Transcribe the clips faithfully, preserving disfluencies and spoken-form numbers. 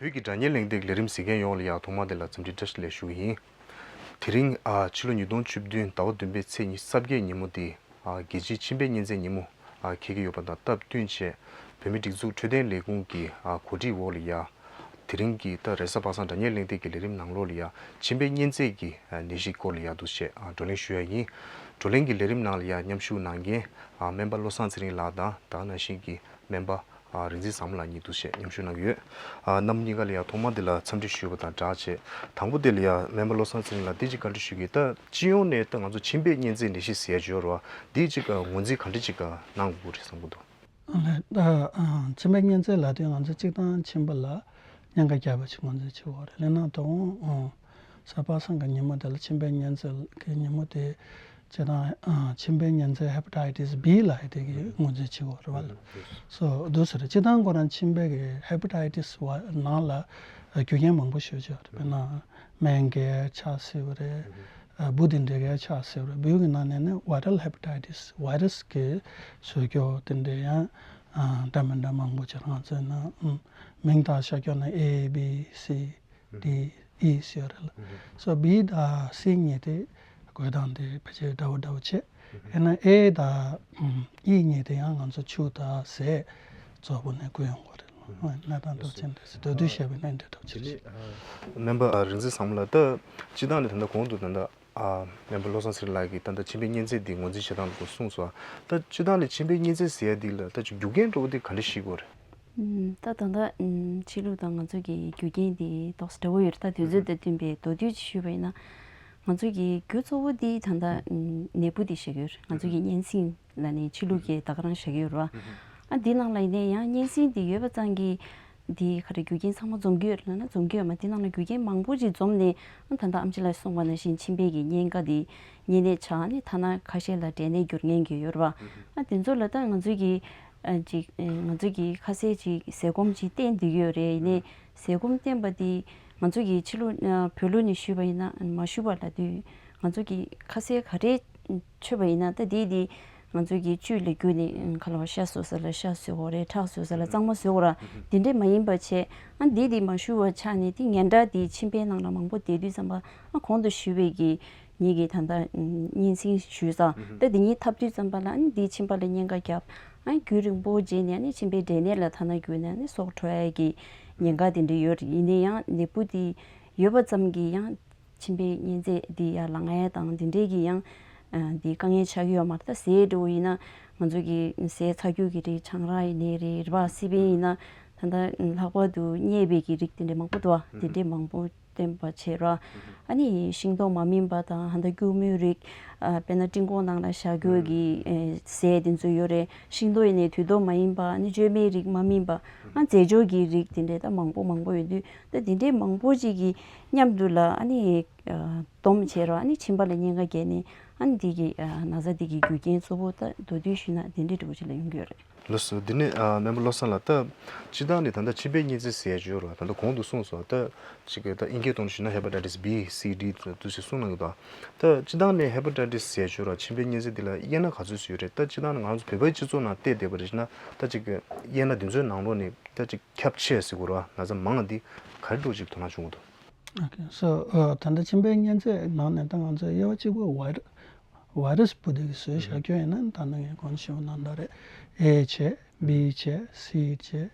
བོད་ཀྱི་སྒྲ་སྙན་གླེང་སྟེགས་ལས་རིམ་གཟིགས་མཁན་ཡོངས་ལ་ཡང་ཐོག་མ་དེ་ལ་འཚམས་འདྲི་བཀྲ་ཤིས་བདེ་ལེགས་ཞུ་གི་ཡིན། དེ་རིང་ཨ་ཕྱི་ལོ་ཉིས་སྟོང་བཅུ་བདུན་ཟླ་བ་བདུན་པའི་ཚེས་ཉི་ཤུ་རྩ་བརྒྱད་ཉིན་མོ་དེ་ཨ་རྒྱལ་སྤྱིའི་མཆིན་པའི་གཉན་ཚད་ཉིན་མོ་ཨ་འཁེལ་གྱི་ཡོད་པ་དང་སྟབས་བསྟུན་བྱས། བོད་མིའི་སྒྲིག་འཛུགས་འཕྲོད་བསྟེན་ལས་ཁུངས་ཀྱི་ཨ་གོ་སྒྲིག་འོག་ལ་ཡ། དེ་རིང་གི་ད་རེས་གཟའ་པ་སངས་སྒྲ་སྙན་གླེང་སྟེགས་ཀྱི་ལས་རིམ་ནང་ལོགས་ལ་ཡ་མཆིན་པའི་གཉན་ཚད་ཀྱི་ཨ་ནད་གཞི་སྐོར་ལ་ཡ་འདུག་བྱས་ཨ་བགྲོ་གླེང་ཞུ་ཡ་ཡིན། བགྲོ་གླེང་གི་ལས་རིམ་ནང་ལ་ཡ་མཉམ་ཞུགས་གནང་མཁན་ཨ་སྨན་པ་བློ་བཟང་ཚེ་རིང་ལགས་དང་ད་ག་ནང་བཞིན་གྱི་སྨན་པ་ཨ་རིག་འཛིན་བཟང་མོ་ལགས་གཉིས་འདུག་བྱས་མཉམ་ཞུགས་གནང་གི་ཡོད། ཨ་རྣམ་གཉིས་ཀ་ལ་ཡ་ཐོག་མ་དེ་ལ་འཚམས་འདྲི་ཞུས་པ་དང་སྦྲགས་བྱས། དང་པོ་དེ་ལ་ཡ་སྨན་པ་བློ་བཟང་ཚེ་རིང་ལགས་འདི་གཅིག་བཀའ་འདྲི་ཞུ་གི། ད་སྤྱི་ཡོངས་ནས་ད་ང་ཚོ་མཆིན་པའི་གཉན་ཚད་ནད་གཞི་ཟེར་ཡ་ཅིག་ཡོད་རེད་བ། འདི་གཅིག་ཨ་ངོས་འཛིན་ག་འདྲ་ཅིག་གནང་དགོས་རེད་བསམ་གྱི་འདུག་ཨ་ལས། ད་ཨ་མཆིན་པའི་གཉན་ཚད་ལབ་དུས་ང་ཚོ་སྤྱིར་བཏང་མཆིན་པ་ལ་གཉན་ཁ་རྒྱག་པ་ཅིག་ངོས་འཛིན་བྱེད་དགོས་རེད། ལབ་ན་ད་འོང་ཨ་གཟའ་པ་སངས་ཀྱི་ཉིན་མོ་དེ་ལ་མཆིན་པའི་གཉན་ཚད་ཀྱི་ཉིན་མོ་དེ་སྤྱིར་བཏང་ཨ་མཆིན་པའི་གཉན་ཚད་ཧེ་པ་ཊའི་ཊི་སི་བྷི་ལབ་ཡ་དེ་གི་ངོས་འཛིན་བྱེད་དགོས་རེད་བ། སོ་འདུག་ཟེར་རེད། སྤྱིར་བཏང་ཁོ་རང་མཆིན་པའི་གི་ཧེ་པ་ཊའི་ཊི་སི་བ་ནང་ལ་རྒྱུ་རྐྱེན་མང་པོ་ཞེ་པོ་ཅིག་ཡོད་རེད། དཔེར་ན་སྨན་གྱི་ཆགས་སྲིད་པ་རེད། ཨ་འབུ་དེ་འདྲ་གི་ཆགས་སྲིད་པ་རེད། འབུ་གི་ནང་ནས་ནི་བྷའི་རལ་ཧེ་པ་ཊའི་ཊི་སི་བྷའི་རས་ཀྱི་བཟོ་སྐྱོ་དེ་འདྲ་ཡང་ཨ་འདྲ་མི་འདྲ་མང་པོ་ཅིག་ང་ཚོས་ནི་ཨ་མིང་བཏགས་བཞག་སྐྱོ་ན་ཨེ་བྷི་སི་ཌི་ཨི་ཟེར་རེད་ལ། སོ་བྷི་དང་སི་གཉིས་དེ་འགོད་སྟངས་དེ་ཕལ་ཆེར་འདྲ་བོ་འདྲ་བོ་བྱས། ཡིན་ན་ཨེ་དང་ཨི་གཉིས་དེ་ཡང་ང་ཚོ་ཆུ་དང་ཟས་གཙོ་བོ་ནས་བགོ་ཡོང་གི་རེད། གནས་སྟངས་འདྲ་ཅན་དེ་མདོར་བསྡུས་བཤད་པ་ཡིན་ན་འདི་འདྲ་ཅིག་རེད། སྨན་པ་རིག་འཛིན་བཟང་མོ་ལགས། ད་སྤྱིར་བཏང་ནས་ད་ལྟ་གོང་དུ་ད་ལྟ་ཨ་སྨན་པ་བློ་བཟང་ཚེ་རིང་ལགས་ཀྱིས་ད་ལྟ་མཆིན་པའི་གཉན་ཚད་འདི་ངོས་འཛིན་བྱེད་སྟངས་ལ་གསུངས་སོང་། ད་སྤྱིར་བཏང་ནས་མཆིན་པའི་གཉན་ཚད་ཟེར་ཡ་འདི་ལ་ད་ཅིག་རྒྱུ་རྐྱེན་འདྲ་བོ་འདི་ག་འདྲ་ཞིག་དགོས་རེད། ཨུམ། ད་ད་ལྟ་ཨུམ་ཕྱི་ལུགས་དང་ང་ཚོ་གི་རྒྱུ་རྐྱེན་དེ་ཏོག་ཙམ་འདྲ་བོ་ཡོད་རེད། ད་དུས་ཚོད་དང་བསྟུན་པའི་མདོར་བསྡུས་ཅིག་ཞུས་པ་ཡིན་ན། ང་ཚོ་གི་རྒྱུ་གཙོ་བོ་དེ་ད་ལྟ་ཨུམ་ནད་འབུ་དེ་བཞག་ཡོད་རེད། ང་ཚོ་གི་གཉན་སྲིན་ལབ་ནས་ཕྱི་ལུགས་ཀྱི་ད་ག་རང་བཞག་ཡོད་རེད་བ། ཨ་འདི་ནང་ལ་ཡིན་ནའི་ཡང་གཉན་སྲིན་དེ་ཡོད་པ་ཙང་གི་དེ་ག་རེ་རྒྱུ་རྐྱེན་ཚང་མ་འཛོམས་ཀྱི་ཡོད་རེད་ལབ་ན་འཛོམས་ཀྱི་ཡོད་མ་རེད། དེ་ནང་ལ་རྒྱུ་རྐྱེན་མང་པོ་ཅིག་འཛོམས་ནས་ཨ་ད་ལྟ་ཨེམ་ཆི་ལགས་གསུངས་པ་ནང་བཞིན་མཆིན་པའི་གི་གཉན་ཁ་དེ་གཉན་ནད་ཆགས་ནས་ཐ་ན་ཁ་ཤས་ལ་འབྲས་ནད་འགྱུར་ཉེན་གྱི་ཡོད་རེད་བ། ཨ་དེ་ཚོ་ལ་ད་ང་ཚོས་ཀྱི་ཨ་ཅིག་ཨ་ང་ཚོས་ཀྱི་ཁ་ཟས་ཅིག་ཟས་སྐོམ་ཅིག་བསྟེན་བསྡད་ཀྱི་ཡོད་རེད། ཡིན་ནའི་ཟས་སྐོམ་བསྟེན་པ་དེ་ང་ཚོ་གི་ཕྱི་ལོ་ཨ་བོད་ལོ་ནས་ཞུས་པ་ཡིན་ན་མ་ཞུ་བ་ལབ་དུས་ང་ཚོ་གི་ཁ་ཟས་ག་རེ་མཆོད་པ་ཡིན་ན་ད་དེ་དེ་ང་ཚོ་གི་བཅུད་ལ་བརྒྱུད་ནས་ཁ་ལ་བ་ཤ་ཟོས་ས་ལ་ཤ་ཟོས་དགོས་རེད། ཁྲག་ཟོས་ས་ལ་གཙང་མ་ཟོས་དགོས་ར། དེ་འདྲས་མ་ཡིན་པ་བྱས་ཨ་འདི་དེ་མ་ཞུ་བ་ཆགས་ནས་དེ་ངན་འདྲ་དེ་མཆིན་པའི་ནང་ལ་མང་པོ་བསྡད་དུས་ཙམ་པ་ཨ་གོང་དུ་ཞུས་པའི་གི་ངེད་ཀྱིས་ད་ལྟ་གཉན་སྲིན་ཞུས་ཙང་ད་འདི་གཉིས་འཐབ་དུས་ཙམ་པ་ལ་ཨ་ནི་འདིའི་མཆིན་པ་ལ་གཉན་ཁ་བརྒྱབ། ཨ་ནི་རྒྱུན་རིང་པོ་རྗེས་ནས་ཨ་ནི་མཆིན་པའི་འབྲས་ནད་ལ་ཐ་ན་གྱུར་ནས་ཨ་ནི་སྲོག་འཕྲོག་ཡ་གི་ཉེན་ཁ་དེ་འདྲ་ཡོད་རེད། ཡིན་ན་ཡང་ནད་འབུ་དེ་ཡོད་པ་ཙམ་གྱིས་ཡང་མཆིན་པའི་གཉན་ཚད་འདི་ཡར་ལངས་ཡ་དང་དེ་འདྲས་ཀྱི་ཡང་ཨ་འདི་དཀའ་ངལ་ཆགས་ཀྱི་ཡོད་མ་རེད། ད་ཟས་འདྲ་བོ་ཡིན་ན་ང་ཚོ་གི་ཟས་ཚ་རྒྱུད་ཀྱི་རིགས་ཆང་རག་ཡིན་ནའི་རེད། རེད་བ། སི་པན་ཡིན་ན་ད་ལྟ་ལྷག་པར་དུ་མཉེས་པའི་གི་རིགས་དེ་འདྲས་མང་པོ་འདུག་བ། དེ་འདྲས་མང་པོ་བསྟེན་པ་བྱེད་ར། ཨ་ནི་ཤིང་ཏོག་མ་སྨིན་པ་དང་ཧ་ད་སྐྱུར་མོའི་རིགས། ཨ་དཔེར་ན་སྤྲིན་ཀོང་ནང་ལ་བཞག་རྒྱུ་གི་ཨེ་ཟས་དེ་ཚོ་ཡོད་རེད། ཤིང་ཏོག་ཡིན་ནའི་དུས་ཐོག་མ་ཡིན་པ། ཨ་ནི་བཅོས་མའི་རིགས་མ་སྨིན་པ། ཨ་རྫས་སྦྱོར་གྱི་རིགས་དེ་འདྲས་ད་མང་པོ་མང་པོ་ཡོད་དུས་ད་དེ་འདྲས་མང་པོ་ཅིག་གི་མཉམ་དུ་ལ་ཨ་ནི་ཨ་སྡོམ་བྱེད་ར། ཨ་ནི་མཆིན་པ་ལ་གཉན་ཁ་རྒྱག་ནས་ཨ་ནི་དེ་གི་ཨ་ན་ཚ་དེ་གི་རྒྱུ་རྐྱེན་གཙོ་བོ་ད་མདོར་བསྡུས་ཞུས་ན་དེ་འདྲས་འདྲ་བོ་ཅིག་ལ་ཡོང་གི་ཡོད་རེད། ལགས་སོ། འདི་ནས་ཨ་སྨན་པ་བློ་བཟང་ལགས། ད་སྤྱིར་བཏང་ནས་ད་ལྟ་མཆིན་པའི་གཉན་ཚད་ཟེར་ཡ་ཅིག་ཡོད་རེད་བ། ད་ལྟ་གོང་དུ་གསུངས་སོང་། ད་ཅིག་ད་ཨིན་སྐད་ཐོག་ནས་ཞུས་ན་ཧེ་པ་ཊའི་ཊི་སི་བྷི་སི་ཌི་དུ་ཞིག་གསུངས་གནང་གི་འདུག་ད་སྤྱིར་བཏང་ནས་ཧེ་པ་ཊའི་ཊི་སི་ཟེར་ཡ་ཅིག་ཡོད་རེད་བ། མཆིན་པའི་གཉན་ཚད་འདི་ལ་དབྱེ་ན་ག་ཚོད་ཅིག་ཡོད་རེད། ད་སྤྱིར་བཏང་ནས་ང་ཚོ་བོད་པའི་སྤྱི་ཚོགས་ནང་བལྟས་བསྡད་པ་རེད་ན་ད་ཅིག་དབྱེ་ན་འདི་ཚོའི་ནང་ལོགས་ནས་ད་ཅིག་ཁྱབ་ཆེ་ཟེར་དགོས་རེད་བ། ན་ཚ་མང་བ་འདི་ག་རེ་འདྲ་བོ་ཅིག་དོ་སྣང་བྱུང་གི་འདུག་ཨོ་ཁེ། སོ་ཨ་ད་ལྟ་མཆིན་པའི་གཉན་ཚད་ནང་ནས་ད་ང་ཚོས་དབྱེ་བ་གཅིག་པོ་བྷའི་ར་བྷའི་རས་འབུ་དེ་གི་བཟོས་བཞག་རྒྱུ་ཡིན་ན་ད་ནང་ངས་གོང་ཞུས་པ་ནང་ལྟར་རེད། ཨེ་བྱས། བྷི་བྱས། སི་བྱས།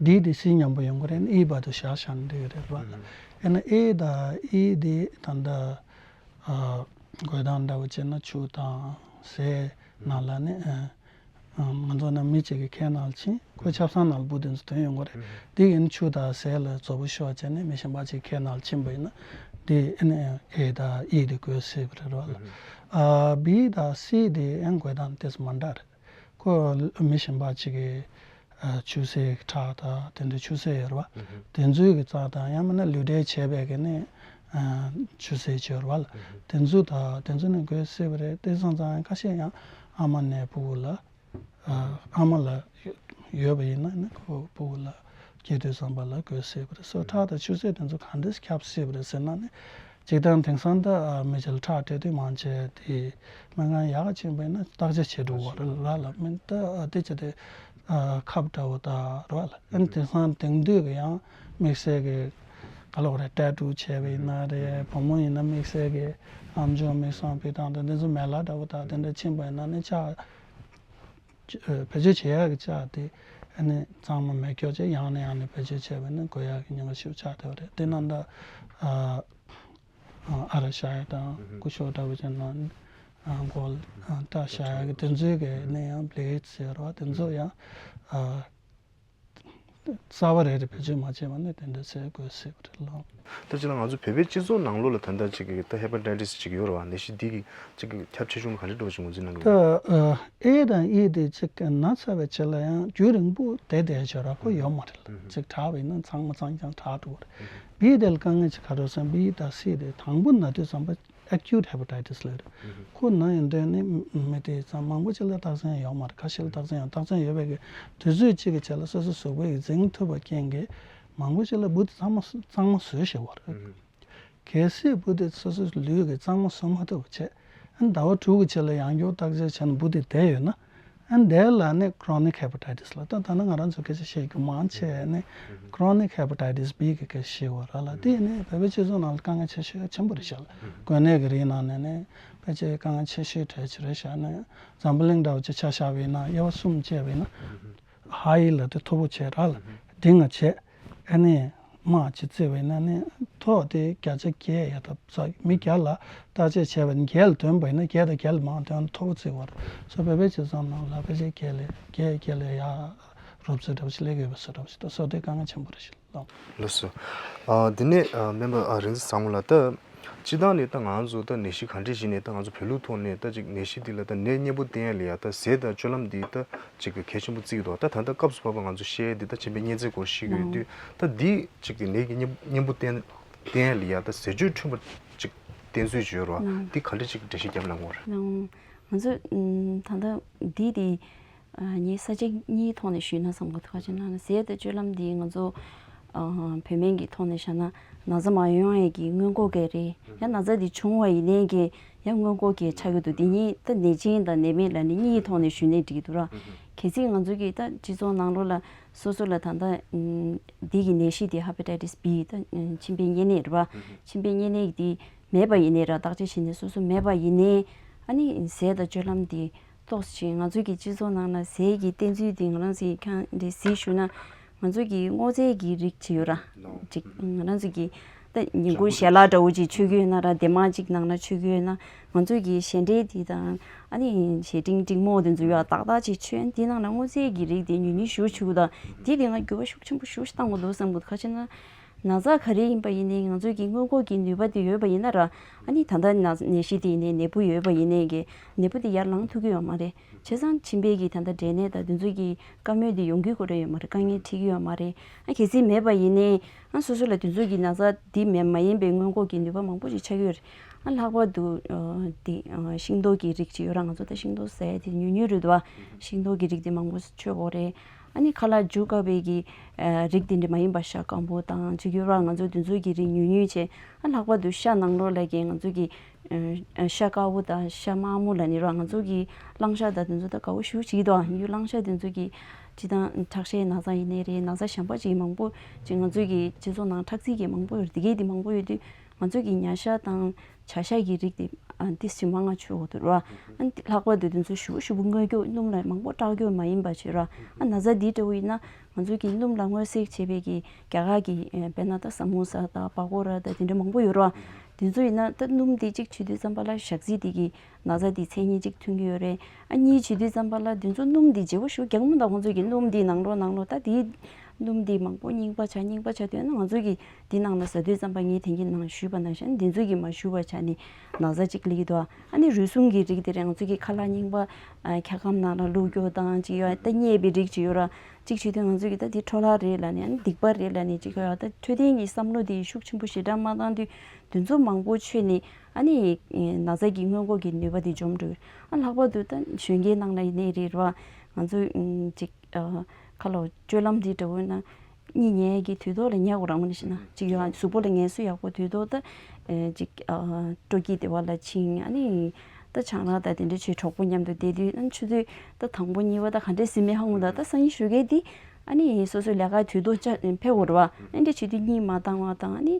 ཌི་དེ་སི་མཉམ་པོ་ཡོང་གི་རེད། ཨི་བར་དུ་བཞག་བཞག་ན་འགྲིག་གི་རེད་བ། ཨེ་ན་ཨེ་དང་ཨི་དེ་ད་ལྟ་ཨ་འགོད་སྟངས་འདྲ་བོ་བྱས་ན་ཆུ་དང་ཟས་ནང་ལ་ནི་ཨ་ང་ཚོ་ནང་མི་གཅིག་གི་ཁའི་ནང་ལ་ཕྱིན། ཁོའི་ཆབ་གསང་ནང་ལ་འབུ་དེ་ཚོ་ཐོན་ཡོང་གི་རེད། དེ་ཡིན་ཆུ་དང་ཟས་ལ་རྫོབ་པོ་ཤོར་བྱས་ནས་མི་གཞན་པ་གཅིག་ཁའི་ནང་ལ་ཕྱིན་པ་ཡིན་ན་དེ་ཨེ་ནི་ཨེ་དང་ཨི་དེ་འགོས་སྲིད་པ་རེད་བ་ལ། ཨ་བྷི་དང་སི་དེ་ཨེ་འགོད་སྟངས་ཏོག་ཙམ་མ་འདྲ་རེད། ཁོ་མི་གཞན་པ་གཅིག་གི་ཨ་ཆུ་སེར་ཁྲག་དང་དེ་འདྲའི་ཆུ་སེར་ཡོད་རེད་བ། དེ་ཚོའི་གི་རྩ་དང་ཡང་མིན་ན་ལུས་འབྲེལ་བྱས་པའི་གི་ནི་ཨ་ཆུ་སེར་ཅིག་ཡོད་རེད་བ་ལ། དེ་ཚོ་དང་དེ་ཚོ་ནི་འགོས་སྲིད་པ་རེད། དེ་སོང་ཙང་ཁ་ཤས་ཡང་ཨ་མ་ནས་ཕྲུ་གུ་ལ་ཨ་ཨ་མ་ལ་ཡོད་པ་ཡིན་ན་ནི་ཁོ་ཕྲུ་གུ་ལ་སྐྱེ་དུས་ཙམ་པ་ལ་འགོས་སྲིད་པ་རེད། སོ་ཁྲག་དང་ཆུ་སེར་དེ་ཚོ་གང་འདྲས་ཁྱབ་སྲིད་པ་རེད་ཟེར་ན་ནི། སྤྱིར་བཏང་དེང་སང་ད་མི་ཚོ་ལ་ཁྲག་སྤྲད་དུས་མང་ཆེ་དེ་སྨན་ཁང་ཡག་ཕྱིན་པ་ཡིན་ན་བརྟག་དཔྱད་བྱེད་འགྲོ་བ་རེད་ལ་ལ། མིན་ད་དེ་བྱས་ཏེ་ ཨ་ཁབ་འདྲ་བོ་དང་རོ་ལ། ཨ་ནི་དེང་སང་དེང་དུས་ཀྱི་ཡང་དམིགས་བསལ་གྱི་ག་ལ་བ་རེད། ཊེ་ཊུ་བྱས་པ་ཡིན་ན་རེད། བུ་མོ་ཡིན་ན་དམིགས་བསལ་གྱི་ཨམ་ཅོག་མིག་ཟུང་ཕུད་སྟངས་དང་དེ་ཚོ་མེ་ལ་འདྲ་བོ་དང་དེ་འདྲ་ཕྱིན་པ་ཡིན་ན་ནི་ལྕགས་བེད་སྤྱོད་བྱེད་ཡག་གི་ལྕགས་དེ་ཨ་ནི་གཙང་མ་མེ་སྒྱོགས་བྱས་ཡང་ནས་ཡང་ནས་བེད་སྤྱོད་བྱས་པ་ཡིན་ན་གོན་ཡག་གི་ཉེན་ཁ་ཞེ་པོ་ཆགས་བསྡད་པ་རེད། དེ་རྣམས་ད་ཨ་ཨ་ར་བཞག་ཡག་དང་སྐུ་ཞབས་འདྲ་བོ་ཅན་ནང་མགོ་ལ་སྐྲ་བཞག་ཡག་གི་དེ་ཚོའི་གི་ནས་ཡང་བླེ་ཌི་ཟེར་བ་དེ་ཚོ་ཡང་ཨ་རྩ་བ་རེ་རེ་བེད་སྤྱོད་མ་བྱས་པ་ནས་དེ་འདྲ་བྱེད་དགོས་སྲིད་པ་རེད་ལགས། ད་ཅི་ལ་ང་ཚོ་བོད་པའི་སྤྱི་ཚོགས་ནང་ལོགས་ལ་ད་ལྟ་ཅིག་གི་ད་ཧེ་པ་ཊའི་ཊིས་ཅིག་ཡོད་རེད་བ། ནད་གཞི་འདི་གི་ཅིག་གི་ཁྱབ་ཆེ་ཆུང་ག་འདྲ་འགྲོ་ཅིག་ངོས་འཛིན་གནང་གི་ད་ཡོད། ཨ་ཨེ་དང་ཨི་དེ་ཅིག་ན་ཚར་བའི་རྗེས་ལ་ཡང་རྒྱུན་རིང་པོ་བསྡད་བསྡད་བྱས་ར་ཁོ་ཡོད་མ་རེད་ལགས། ཅིག་དྲག་པ་ཡིན་ན་ཚང་མ་ཚང་ཀྱང་དྲག་འགྲོ་གི་རེད། བི་དེ་ལ་དཀའ་ངལ་ཅིག་ག་རེ་ཟེར་ན་བི་དང་སི་དེ་དང་པོ་ན་དུས་ཙམ་པ་ཨེ་ཀྱུ་ཊི་ཧེ་པ་ཊའི་ཊིས་ལབ་རེད། ཁོ་ན་ཡོང་དུས་ནི་མི་དེ་ཙམ་མང་པོ་ཅིག་ལ་རྟགས་མཚན་ཡོད་མ་རེད། ཁ་ཤས་ལ་རྟགས་མཚན་ཡོད། རྟགས་མཚན་ཡོད་པའི་གི་དུས་ཚོད་གཅིག་གི་རྗེས་ལ་སོ་སོ་གཟུགས་པོ་ཡི་འཛིང་ཐུབ་པ་རྐྱེན་གྱིས་མང་པོ་ཅིག་ལ་འབུ་དེ་གཙང་མ་གཙང་མ་བཟོས་ཤེས་པ་རེད། གལ་སྲིད་འབུ་དེ་སོ་སོའི་ལུས་ཀྱིས་གཙང་མ་བཟོ་མ་ཐུབ་པ་བྱས། ཨ་ནི་ཟླ་བ་དྲུག་གི་རྗེས་ལ་ཡང་བསྐྱར་བརྟག་དཔྱད་བྱས་ན་འབུ་དེ་བསྡད་ཡོད་ན། ཨ་ནི་དེ་ལ་ནི་ཁོ་རོ་ནིག་ཧེ་པ་ཊའི་ཊིས་ལབ། ད་ད་ནི་ང་རང་ཚོ་སྐད་ཆ་བཤད་རྒྱུ་མང་ཆེ་ནི་ཁོ་རོ་ནིག་ཧེ་པ་ཊའི་ཊིས་བི་གི་སྐད་ཆ་བཤད་པ་རེད་ལགས། དེ་ནི་བོད་པའི་སྤྱི་ཚོགས་ནང་ལ་དཀའ་ངལ་ཆེ་ཤོས་ཆེན་པོ་རེད་ཤག་ལགས། གོ་གནས་ཀྱི་རིགས་ནང་ནས་ནི་ཕལ་ཆེར་དཀའ་ངལ་ཆེ་ཤོས་གྲས་ཅིག་རེད་ཤག། ནི་འཛམ་བུ་གླིང་འདྲ་བོ་ཅིག་ཆ་བཞག་པ་ཡིན་ན། དབྱེ་བ་གསུམ་བཅད་པ་ཡིན་ན། ཧའི་ལབ་དུས་མཐོ་པོ་བྱས་ར་ལགས། འབྲིང་ང་བྱས། ཨ་ནི་དམག་ཅིག་བརྩིས་པ་ཡིན་ན་ནི་མཐོ་དེ་བརྒྱ་ཆ་བརྒྱད་ཡར་ཐོབ་ས། མི་བརྒྱ་ལ་བརྟག་དཔྱད་བྱས་པ་ཡིན་ན་བརྒྱད་ལ་ཐོན་པ་ཡིན་ན་བརྒྱད་དང་བརྒྱད་ལ་མང་ཐོན་མཐོ་པོ་བརྩི་བར་སོ། བོད་པའི་སྤྱི་ཚོགས་ནང་ལ་ཕལ་ཆེར་བརྒྱད་ལས་བརྒྱད་བརྒྱད་ལས་ཡར་རོབ་ཙམ་འདྲ་བོ་ཞིག་སླེབས་ཡོད་པའི་བཟོ་འདྲ་བོ་ཞིག་འདུག། སོ་དེ་དཀའ་ངལ་ཆེན་པོ་རེད་ཤག་ལགས། ལགས་སོ། ཨ་དེ་ནས་ཨ་སྨན་པ་ཨ་རིག་འཛིན་བཟང་མོ་ལགས། ད་སྤྱིར་བཏང་ནས་ད་ང་ཚོ་ད་ནད་གཞི་ག་འདྲ་ཞིག་ནས་ད་ང་ཚོ་བོད་ལུགས་ཐོག་ནས་ད་ཅིག་ནད་གཞི་འདི་ལ་ད་ནད་གཉན་པོ་བསྟེན་ཡ་ལ་ཡ་ད་ཟས་དང་སྤྱོད་ལམ་འདི་ད་ཅིག་གི་གལ་ཆེན་པོ་བརྩི་གི་འདུག། ད་ད་ལྟ་སྐབས་སུ་བབས་པ་ང་ཚོ་བཤད་ཡ་འདི་ད་སྤྱི་པའི་གཉན་ཚད་སྐོར་བཤད་ཀྱི་ཡོད་དུས། ད་འདི་ཅིག་གི་ནད་ཀྱི་གཉན་གཉན་པོ་བསྟེན་བསྟེན་ཡ་ལ་ཡ་ད་ཟས་སྤྱོད་འཕྲོད་པ་ཅིག་བསྟེན་ཚུལ་ཅིག་ཡོད་རེད་བ། འདི་ག་འདྲ་ཅིག་འགྲེལ་བཤད་རྒྱབ་གནང་དགོས་རེད། ང་ཚོ་ད་ལྟ་འདི་དེ། ངས་ས་བཅད་གཉིས་ཐོག་ནས་ཞུས་ན་བསམ་གྱི་འདུག། ག་ཅི་ན་ཟས་དང་སྤྱོད་ལམ་འདི་ང་ཚོ་བོད་སྨན་གྱི་ཐོག་ནས་བཞག་ན་ན་ཚ་མ་ཡོང་ཡས་ཀྱི་སྔོན་འགོག་གི་རེད། ཡང་ན་ཚ་འདི་བྱུང་བ་ཡིན་ནའི་གི་ཡང་སྔོན་འགོག་གི་ཆགས་ཀྱི་འདུག། འདི་གཉིས་ད་ནད་ཅན་དང་ནད་མེད་ལབ་ནས་གཉིས་ཐོག་ནས་ཞུས་ནའི་འགྲིག་གི་འདུག་ར། གལ་སྲིད་ང་ཚོ་གི་ད་སྤྱི་ཚོགས་ནང་ལོགས་ལ་སོ་སོ་ལ་ད་ལྟ་འདི་གི་ནད་གཞི་འདི་ཧེ་པ་ཊའི་ཊིས་བི་ད་མཆིན་པའི་གཉན་ནད་རེད་བ། མཆིན་པའི་གཉན་ནད་འདི་མེད་པ་ཡིན་ནའི་ར། བརྟག་དཔྱད་བྱས་ནས་སོ་སོ་མེད་པ་ཡིན་ནའི་ཨ་ནི་ཟས་དང་སྤྱོད་ལམ་འདི་ཏོག་ཙམ་ང་ཚོ་གི་སྤྱི་ཚོགས་ནང་ལ་ཟས་ཀྱི་བསྟེན་ཚུལ་འདི་ང་རང་ཚོས་ཀྱང་འདི་གཟིགས་ཞུ་ན། ང་ཚོ་གི་སྔོ་ཚལ་གྱི་རིགས་ཅིག་ཡོད་ར། ཅིག་ང་རང་ཚོ་གི་ད་ཉིན་གུང་ཞལ་ལག་འདྲ་བོ་ཅིག་མཆོད་ཀྱི་ཡོད་ན་ར། འདན་མ་ཅིག་ནང་ན་མཆོད་ཀྱི་ཡོད་ན། ང་ཚོ་གི་ཞལ་འབྲས་འདི་དང་ཨ་ནི་ཞལ་འབྲིང་འབྲིང་མོ་འདི་ཚོ་ཡོད་ཏག་ཏག་ཅིག་མཆོད། འདི་ནང་ལ་སྔོ་ཚལ་གྱི་རིགས་འདི་ཉུང་ཉུང་ཞེ་པོ་མཆོད་དང་། འདི་དེ་ང་འགྱུར་བ་ཤུགས་ཆེན་པོ་ཞེ་པོ་ཞིག་བཏང་དགོས་འདུག་བསམ་གྱི་འདུག། ག་ཅི་ན། ན་ཚ་ག་རེ་ཡིན་པ་ཡིན་ནའི་ང་ཚོ་གི་སྔོན་འགོག་གི་ནུས་པ་དེ་ཡོད་པ་ཡིན་ན་ར། ཨ་ནི་ད་ལྟ་ན་ནད་གཞི་དེ་ཡིན་ནའི་ནད་འབུ་ཡོད་པ་ཡིན་ནའི་གི་ནད་འབུ་དེ་ཡར་ལངས་ཐུབ་ཀྱི་ཡོད་མ་རེད། བྱས་ཙང་མཆིན་པའི་གི་ད་ལྟ་འབྲས་ནད་དང་དེ་ཚོ་གི་བཀའ་མོལ་དེ་ཡོང་གི་དགོས་རེད་ཡོད་མ་རེད། དཀའ་ངལ་འཕྲད་ཀྱི་ཡོད་མ་རེད། ཨ་གལ་སྲིད་མེད་པ་ཡིན་ནའི་ཨ་སོ་སོ་ལ་དེ་ཚོ་གི་ན་ཚ་དེ་མེད་མ་ཡིན་པའི་སྔོན་འགོག་གི་ནུས་པ་མང་པོ་ཞིག་ཆགས་ཀྱི་ཡོད་རེད། ཨ་ལྷག་པར་དུ་ཨ་དེ་ཨ་ཤིང་ཏོག་གི་རིགས་ཅིག་ཡོད་ར། ང་ཚོ་ད་ཤིང་ཏོག་ཟ་ཡ་དེ་ཉུང་ཉུང་རེད་འདུག་བ། ཤིང་ཏོག་གི་རིགས་དེ་མང་པོ་མཆོད་དགོས་རེད། ཨ་ནི་ཁ་ལག་འཇུ་དཀའ་བའི་གི་ཨ་རིགས་དེ་འདྲ་མ་ཡིན་པ་ཤ་སྐམ་པོ་དང་ཅིག་ཡོད་ར། ང་ཚོ་དེ་ཚོ་གི་རིགས་ཉུང་ཉུང་བྱས། ཨ་ལྷག་པར་དུ་ཤ་ནང་ལོགས་ལ་གི་ང་ཚོ་གི་ཨ་ཤ་དཀར་པོ་དང་ཤ་དམར་མོ་ལབ་ནི་ར། ང་ཚོ་གི་གླང་ཤ་དང་དེ་ཚོ་ད་དགའ་པོ་ཞེ་པོ་ཅིག་འདུག། ཡུལ་གླང་ཤ་དེ་ཚོ་གི་སྤྱིར་བཏང་ཁྲག་ཤའི་ན་ཚ་ཡིན་ནའི་རེད། ན་ཚ་གཞན་པ་ཅིག་མང་པོ་ཅིག་ང་ཚོ་གི་སྤྱི་ཚོགས་ནང་ཁྲག་རྩིས་ཀྱི་མང་པོ་ཡོད་རེད། དེ་གས་དེ་མང་པོ་ཡོད་དུས་ང་ཚོ་གི་ཉ་ཤ་དང་བྱ་ཤ་གི་རིགས་དེ་ཨ་ཏིས་ཅིག་མང་ང་མཆོད་དགོས་འདུག་ར། ཨ་ནི་ལྷག་པར་དུ་དེ་ཚོ་ཞེ་པོ་ཞེ་པོ་མངར་སྐྱུར་སྣུམ་ལ་མང་པོ་བཀྲག་སྐྱུར་མ་ཡིན་པ་བྱོས་ར། ཨ་ན་ཚ་འདི་འདྲ་བོ་ཡིན་ན་ང་ཚོ་གི་སྣུམ་ལ་མངར་སེལ་བྱེད་པའི་གི་རྒྱ་གར་གི་ཨ་དཔེར་ན་ད་ས་མོ་ས་དང་པ་ཀོ་ར་དང་དེ་འདྲ་མང་པོ་ཡོད་ར། དེ་ཚོ་ཡིན་ན་ད་སྣུམ་འདི་གཅིག་མཆོད་དུས་ཙམ་པ་ལ་ཞག་ཚི་དེ་གི་ན་ཚ་འདི་མཚན་ཉིད་གཅིག་ཐོན་གྱི་ཡོད་རེད། ཨ་གཉིས་བྱེད་དུས་ཙམ་པ་ལ་དེ་ཚོ་སྣུམ་འདི་བརྗེ་པོ་ཞེ་པོ་རྒྱག་མི་འདུག། ཁོང་ཚོ་གི་སྣུམ་འདི་ནང་ལོགས་ནང་ལོགས་ད་དེ་སྣུམ་འདི་མང་པོ་རྙིང་པ་ཆགས་རྙིང་པ་ཆགས་དུས་ན་ང་ཚོ་གི་འདི་ནང་ལ་ཟ་དུས་ཙམ་པ་ངས་དེང་གི་ནང་ཞུས་པ་ནང་བཞིན་འདི་ཚོ་གི་མ་ཞུས་པ་ཆགས་ནས་ན་ཚ་གཅིག་སླེབས་ཀྱི་འདུག། ཨ་ནི་རུལ་སུངས་ཀྱི་རིགས་དེ་རེད། ང་ཚོ་གི་ཁ་ལག་རྙིང་པ་ཨ་འཁྱག་སྒམ་ནང་ལ་བླུགས་རྒྱུ་དང་ཅིག་ཡོད། ད་མཉེས་པའི་རིགས་ཅིག་ཡོད་ར། གཅིག་བྱེད་དུས་ང་ཚོ་གི་ད་འདི་འཕྲོ་བརླག་རེད་ལབ་ནས་ཨ་ནི་སྡིག་པ་རེད་ལབ་ནས་ཅིག་ཡོད། ད་འཕྲོད་བསྟེན་གྱི་བསམ་བློ་དེ་ཤུགས་ཆེན་པོ་ཞེ་དྲག་མ་བཏང་དུས་དེ་ཚོ་མང་པོ་མཆོད་ནས་ཨ་ནི་ན་ཚ་གི་སྔོན་འགོག་གི་ནུས་པ་དེ་འཇོམས་འགྲོ། ཨ་ལྷག་པར་དུ་ད་གཞོན་སྐྱེས་ནང་ལ་ཡིན་ནའི་རེད་ར། ང་ཚོ་ཅིག་ཨ་ཁ་ལོ་སྤྱོད་ལམ་འདི་འདྲ་བོ་ན་གཉིད་ཉལ་གྱི་དུས་ཐོག་ལ་ཉལ་དགོས་རང་མ་ནི་ཞེ་ན་ཅིག་ཡོད། གཟུགས་པོ་ལ་ངལ་གསོ་ཡག་པོ་དུས་ཐོག་ད་ཨེ་ཅིག་ཨ་སྤྲོ་སྐྱིད་བདེ་བ་ལ་ཕྱིན། ཨ་ནི་ ད་ཆང་རག་དང་དེ་འདྲ་བྱས་གྲོགས་པོ་མཉམ་དུ་བསྡད་དུས། ཨ་ནི་ཆུ་ཚོད་ད་དང་པོ་གཉིས་པ་ད་ག་འདྲས་ཟིན་མིན་ཧ་གོ་མ་སོང་། ད་སང་ཉིན་ཞོགས་ཀས་དེ་ཨ་ནི་སོ་སོའི་ལས་ཀའི་དུས་ཐོག་ཅིག་ཕེབས་དགོས་རེད་བ། ཨ་འདྲ་བྱེད་དུས་གཉིད་མ་བཏང་བ་དང་། ཨ་ནི་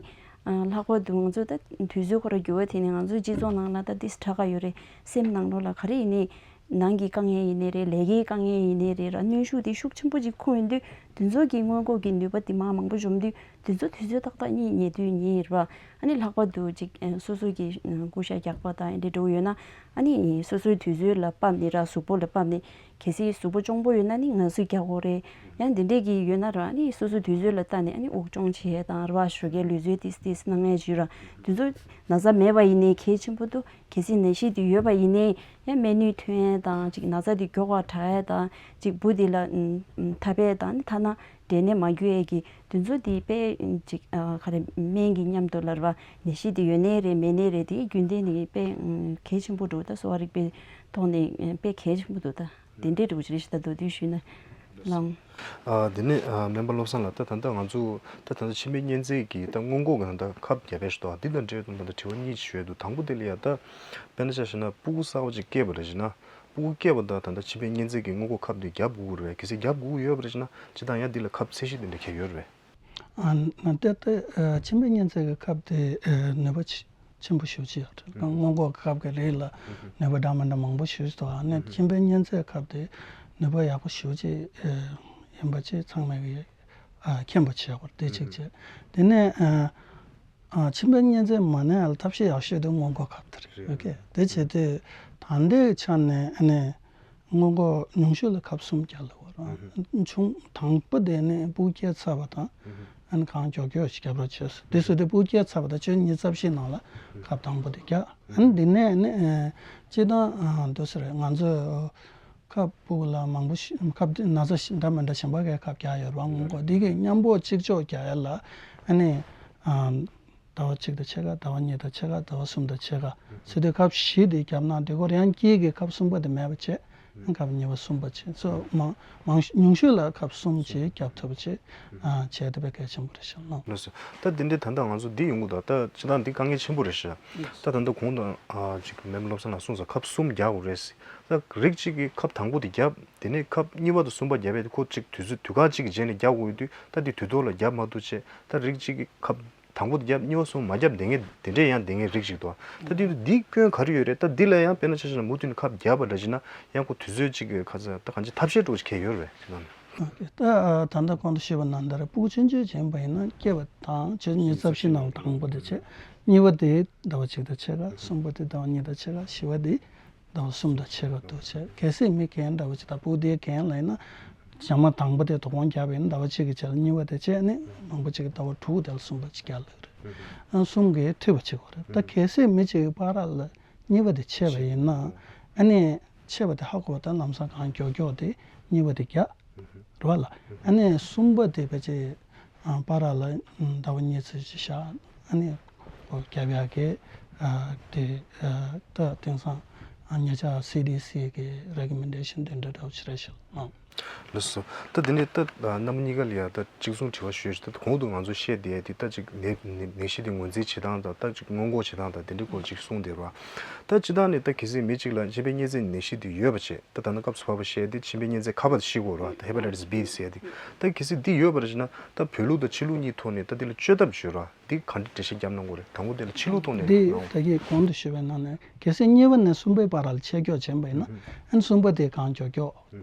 ཨ་ལྷག་པར་དུ་ང་ཚོ་ད་དུས་ཚོད་ཁོ་རང་འགྱུར་བ་དེ་ནི་ང་ཚོའི་སྤྱི་ཚོགས་ནང་ལ་ད་ཏིས་དྲག་ག་ཡོད་རེད། སེམས་ནང་ལོགས་ལ་ག་རེ་ཡིན་ནའི། ནང་གི་དཀའ་ངལ་ཡིན་ནའི་རེད། ལས་ཀའི་དཀའ་ངལ་ཡིན་ནའི་རེད། ར་གནོན་ཤུགས་དེ་ཤུགས་ཆེན་པོ་ཅིག་འཁོར་ཡོང་དུས། དེ་ཚོ་གི་སྔོན་འགོག་གི་ནུས་པ་དེ་མར་མང་པོ་འཇོམས་དུས། དེ་ཚོ་དུས་ཚོད་ཏག་ཏག་གཉིད་ཉལ་དུས་ཉལ་རེད་བ། ཨ་ནི་ལྷག་པར་དུ་ཅིག་ཨ་སོ་སོ་གི་ཨ་ཀུ་ཤ་རྒྱགས་པ་དང་དེ་འདྲ་འགྲོ་ཡོད་ན། ཨ་ནི་སོ་སོའི་དུས་ཚོད་ལ་བབས་ནས་ར་གཟུགས་པོ་ལ་བབས་ནས། གལ་སྲིད་གཟུགས་པོ་གཅོང་པོ་ཡོད་ན་ནི་ང་ཚོས་རྒྱགས་དགོས་རེད། ཡང་དེ་འདྲས་ཀྱི་ཡོད་ན་ར། ཨ་ནི་སོ་སོའི་དུས་ཚོད་ལ་བལྟས་ནས་ཨ་ནི་དབུགས་སྦྱོང་བྱེད་ཡས་དང་རེད་བ། ཞོགས་ཀའི་ལུས་རྩལ་ཏིས་ཏིས་གནང་ཡས་བྱོས་ར། དེ་ཚོ་ན་ཚ་མེད་པ་ཡིན་ནའི་གལ་ཆེན་པོ་འདུག་གལ་སྲིད་ནད་གཞི་དེ་ཡོད་པ་ཡིན་ནའི་ཡང་སྨན་ནུས་ཐོན་ཡས་དང་། ཅིག་ན་ཚ་དེ་མགྱོགས་པར་དྲག་ཡས་དང་། ཅིག་འབུ་དེ་ལ་ཨམ་ཨམ་ཐབས་ཤེས་དང་། ཐ་ན་འབྲས་ནད་མ་འགོས་ཡས་ཀྱི་དེ་ཚོ་དེ་དཔེ་ཅིག་ཨ་ག་རེ་སྨན་གྱི་མཉམ་དུ་ལ་རེད་བ། ནད་གཞི་དེ་ཡོད་ནའི་རེད་མེད་ནའི་རེད། དེ་རྒྱུན་ལྡན་ནི་དཔེ་ཨམ་གལ་ཆེན་པོ་འདུག་ད་གསོ་བ་རིག་པའི་ཐོག་ནས་ཨམ་དཔེ་གལ་ཆེན་པོ་འདུག་ད། དེ་འདྲའི་འདྲ་བོ་ཅིག་རེད་ཤག་ད་མདོར་བསྡུས་ཞུས་ན། ལགས། ཨ་དེ་ནས་ཨ་སྨན་པ་བློ་བཟང་ལགས། ད་ད་ལྟ་ང་ཚོ་ད་ད་ལྟ་མཆིན་པའི་གཉན་ཚད་ཀྱི་ད་སྔོན་འགོག་གི་ད་ལྟ་ཁབ་བརྒྱབ་པ་ཞིག་འདུག་འདི་དང་འབྲེལ་ཏེ་ད་ལྟ་དྲི་བ་གཉིས་ཤིག་ཡོད་འདུག་དང་པོ་དེ་ལ་ཡ། ད་དཔེར་ན་ཆ་བཞག་ན་སྤུ་གུ་གསར་པ་ཅིག་སྐྱེས་པ་རེད་ཟེར་ན། སྤུ་གུ་སྐྱེས་པ་དང་ད་ལྟ་མཆིན་པའི་གཉན་ཚད་ཀྱི་སྔོན་འགོག་ཁབ་དེ་བརྒྱབ་དགོས་ཀྱི་རེད། གལ་སྲིད་བརྒྱབ་དགོས་ཀྱི་ཡོད་པ་རེད་ཟེར་ན། སྤྱིར་བཏང་ཡང་འདི་ལ་ཁབ་ཚད་གཞི་དེ་འདྲ་གང་ཡོད་རེད་པས། ཨ་ན་དེ་ལྟ་ཨ་མཆིན་པའི་གཉན་ཚད་ཀྱི་ཁབ་དེ་ཨ་ནུས་པ་ཆེ་ཆེན་པོ་ཞེ་པོ་ཅིག་ཡོད་རེད། སྔོན་འགོག་གི་ཁབ་ཀྱི་རིགས་ལ་ནུས་པ་འདྲ་མི་འདྲ་མང་པོ་ཞེ་པོ་ཅིག་འདུག་ཨ་ནི་མཆིན་པའི་གཉན་ཚད་ཁབ་དེ་ནུས་པ་ཡག་པོ་ཞེ་པོ་ཅིག་ཨ་ཡིན་པ་ཅིག་ཚང་མས་ཀྱིས་ཨ་མཁྱེན་པ་བྱེད་དགོས་རེད། དེ་གཅིག་བྱས། དེ་ནས་ཨ་ཨ་མཆིན་པའི་གཉན་ཚད་མ་ན་ཡག་ལ་ཐབས་ཤེས་ཡག་ཤོས་དེ་སྔོན་འགོག་ཁབ་དེ་རེད། རེད། ཨོ་ཁེ། དེ་བྱས་དུས་ད་ལྟའི་ཆ་ནས་ཨ་ནི་སྔོན་འགོག་ཉུང་ཤོས་ལ་ཁབ་གསུམ་རྒྱག་ལ་དགོས་རེད། ཨ་ཆུང་དང་པོ་དེ་ནི་སྤུ་གུ་སྐྱེས་ཚར་བ་དང་། ཨ་ནི་གང་མགྱོགས་མགྱོགས་ཤིག་རྒྱབ་རོགས་བྱས་སོང་། དེ་སོང་དུས་སྤུ་གུ་སྐྱེས་ཚར་བ་དང་ཆུ་ཚོད་ཉི་ཤུ་རྩ་བཞི་ནང་ལ་ཁབ་དང་པོ་དེ་རྒྱག་ཨ་ནི་དེ་ནས་ནི་ཨ་སྤྱིར་བཏང་ཨ་འདུག་སེ་རེད། ང་ཚོས་ཁབ་སྤུ་གུ་ལ་མང་པོ་ཞིག་ཁབ་དེ་ན་ཚ་ཞིག་འདྲ་མི་འདྲ་གཞན་པ་གའི་ཁབ་རྒྱག་ཡོད་རེད་པ། སྔོན་འགོག་འདི་གའི་མཉམ་པོ་གཅིག་ལྕོགས་རྒྱག་ཡ་ལ་ཨ་ནི་ཨ་ཟླ་བ་གཅིག་དང་ཕྱེད་ཀ་ཟླ་བ་གཉིས་དང་ཕྱེད་ཀ་ཟླ་བ་གསུམ་དང་ཕྱེད་ཀ་ཟེར་དུས་ཁབ་བཞི་དེ་བརྒྱབ་ན། དེ་སྐོར་ཡང་དཀྱིལ་གྱི་ཁབ་གསུམ་པ་དེ་མེད་པ་བྱས། ཁབ་གཉིས་པ་གསུམ་པ་བྱས་སོ། མང་མང་ཉུང་ཤོས་ལ་ཁབ་གསུམ་ཅིག་བརྒྱབ་ཐུབ་པ་བྱས་ཨ་བྱས་དེ་དཔེ་གལ་ཆེན་པོ་རེད་ཤག་ལགས། ལགས་སོ། ད་དེ་འདྲའི་ད་ལྟ་ང་ཚོ་འདི་ཡོང་གི་འདུག་ད་སྤྱིར་བཏང་འདི་དཀའ་ངལ་ཆེན་པོ་རེད་ཤག་ད་ད་ལྟ་གོང་དུ་ཨ་ཅིག་སྨན་པ་བློ་བཟང་ལགས་གསུངས་ས་ཁབ་གསུམ་རྒྱག་དགོས་རེད་ཟེར། ད་རིགས་གཅིག་གིས་ཁབ་དང་པོ་དེ་བརྒྱབ། དེ་ནས་ཁབ་གཉིས་པ་དང་གསུམ་པ་བརྒྱབ་པས་ཁོ་གཅིག་དུས་ཚོད་དུས་སྐབས་གཅིག་གི་རྗེས་ནས་རྒྱག་དགོས་ཡོད་དུས། ད་འདི་དུས་ཐོག་ལ་རྒྱབ་མ་ཐུབ་བྱས། ད་རིགས་གཅིག་གིས་ཁབ་དང་པོ་དེ་བརྒྱབ། གཉིས་པ་གསུམ་མ་བརྒྱབ་བསྡད་མཁན་དེ་འདྲས་ཡང་བསྡད་མཁན་རིགས་ཤིག་འདུག་ད་འདི་འདི་སྐྱོན་ག་རེ་ཡོད་རེད། ད་འདི་ལ་ཡང་དཔེར་ན་ཆ་བཞག་ན་མུ་མཐུད་ནས་ཁབ་བརྒྱབ་པ་འདྲ་བྱས་ན་ཡང་ཁོ་དུས་ཚོད་གཅིག་གི་ཁ་ཚ་ད་གང་ཅི་ཐབས་ཤེས་འདྲ་བོ་ཞིག་གང་ཡོད་རེད་ཟེར་ན། ད་ད་ལྟ་གོང་དུ་ཞུས་པ་ནང་ལྟར་སྤུ་གུ་ཆུང་ཆུང་ཡིན་པ་ཡིན་ན་སྐྱེས་པ་དང་ཆུ་ཚོད་ཉི་ཤུ་རྩ་བཞི་ནང་ལ་དང་པོ་དེ་བྱས། གཉིས་པ་དེ་ཟླ་བ་གཅིག་དང་ཕྱེད་ཀ་གསུམ་པ་དེ་ཟླ་བ་གཉིས་དང་ཕྱེད་ཀ་བཞི་པ་དེ་ཟླ་བ་གསུམ་དང་ཕྱེད་ཀ་འདུག་བྱས། གལ་སྲིད་མི་རྒན་འདྲ་བོ་ཅིག་དང་སྤུ་གུ་དེ་རྒན་ལ་ཡིན་ན་ཞག་མ་དང་པོ་དེ་དོ་དགོང་རྒྱབ་ཡིན་ན་ཟླ་བ་གཅིག་གི་རྗེས་ལ་གཉིས་པ་དེ་བྱས་ནས་མང་པོ་ཅིག་གིས་ཟླ་བ་དྲུག་དེ་ལ་གསུམ་པ་ཅིག་རྒྱག་ལབ་རེད། ཨ་གསུམ་གྱིས་འཐུས་པ་བྱེད་དགོས་རེད། ད་གལ་སྲིད་མི་གཅིག་གི་བར་ལ་གཉིས་པ་དེ་ཆད་པ་ཡིན་ན་ཨ་ནི་ཆད་པ་དེ་ཧ་གོ་བ་དང་ལམ་སང་གང་མགྱོགས་མགྱོགས་དེ་གཉིས་པ་དེ་རྒྱག་རེད་བ་ལ། ཨ་ནི་གསུམ་པ་དེ་ཕལ་ཆེར་ཨ་བར་ལ་ཨ་ཟླ་བ་གཉིས་ཙམ་ཞིག་བཞག་ཨ་ནི་ཁོ་རྒྱབ་ཡག་གི་ཨ་དེ་ཨ་ད་དེང་སང་ཨ་ཉེ་ཆར་སི་ཌི་སི་གི་རེ་ཀོ་མེན་ཌེ་ཤན་དེ་འདྲ་འདྲ་བོ་ཞིག་རེད་ཤག་ཨང་། ལགས་སོ། ད་དེ་ནས་ད་རྣམ་པ་གཉིས་ཀ་ལ་ཡ་ད་གཅིག་མཚུངས་དྲི་བ་ཞུས་ཤིག་ད་གོང་དུ་ང་ཚོ་བཤད་བསྡད་དེ་ད་ཅིག་ནད་ནད་ནད་གཞི་དེ་ངོས་འཛིན་བྱེད་སྟངས་དང་ད་ཅིག་སྔོན་འགོག་བྱེད་སྟངས་དང་དེ་འདྲའི་སྐོར་ཅིག་གསུངས་བསྡད་རོགས། ད་སྤྱིར་བཏང་ནས་ད་གལ་སྲིད་མི་གཅིག་ལ་མཆིན་པའི་གཉན་ཚད་ནད་གཞི་དེ་ཡོད་པ་བྱས། ད་ད་ནི་སྐབས་སུ་བབས་པ་བཤད་དེ་མཆིན་པའི་གཉན་ཚད་ཁ་པར་དེ་ཤི་དགོས་རེད་བ། ད་ཧེ་པ་ཊའི་ཊི་སི་བི་ཟེར་ཡ་དེ། ད་གལ་སྲིད་འདི་ཡོད་པ་རེད་ཟེར་ན་ད་བོད་ལུགས་དང་ཕྱི་ལུགས་གཉིས་ཐོག་ནས་ད་འདི་ལ་བཅོས་ཐབས་བྱོས་ར། འདི་ག་འདྲ་འགྲེལ་བཤད་བརྒྱབ་གནང་དགོས་རེད། དང་པོ་དེ་ལ་ཕྱི་ལུགས་ཐོག་ནས་འདི་གནང་། ད་གིན་གོང་དུ་ཞུས་པའི་ནང་ནས་གལ་སྲིད་གཉིས་པ་ནས་གསུམ་པའི་བར་ལ་ཆད་སྐྱོ་ཕྱིན་པ་ཡིན་ན་ཨ་ནི་གསུམ་པ་དེ་གང་མགྱོགས་མགྱོགས་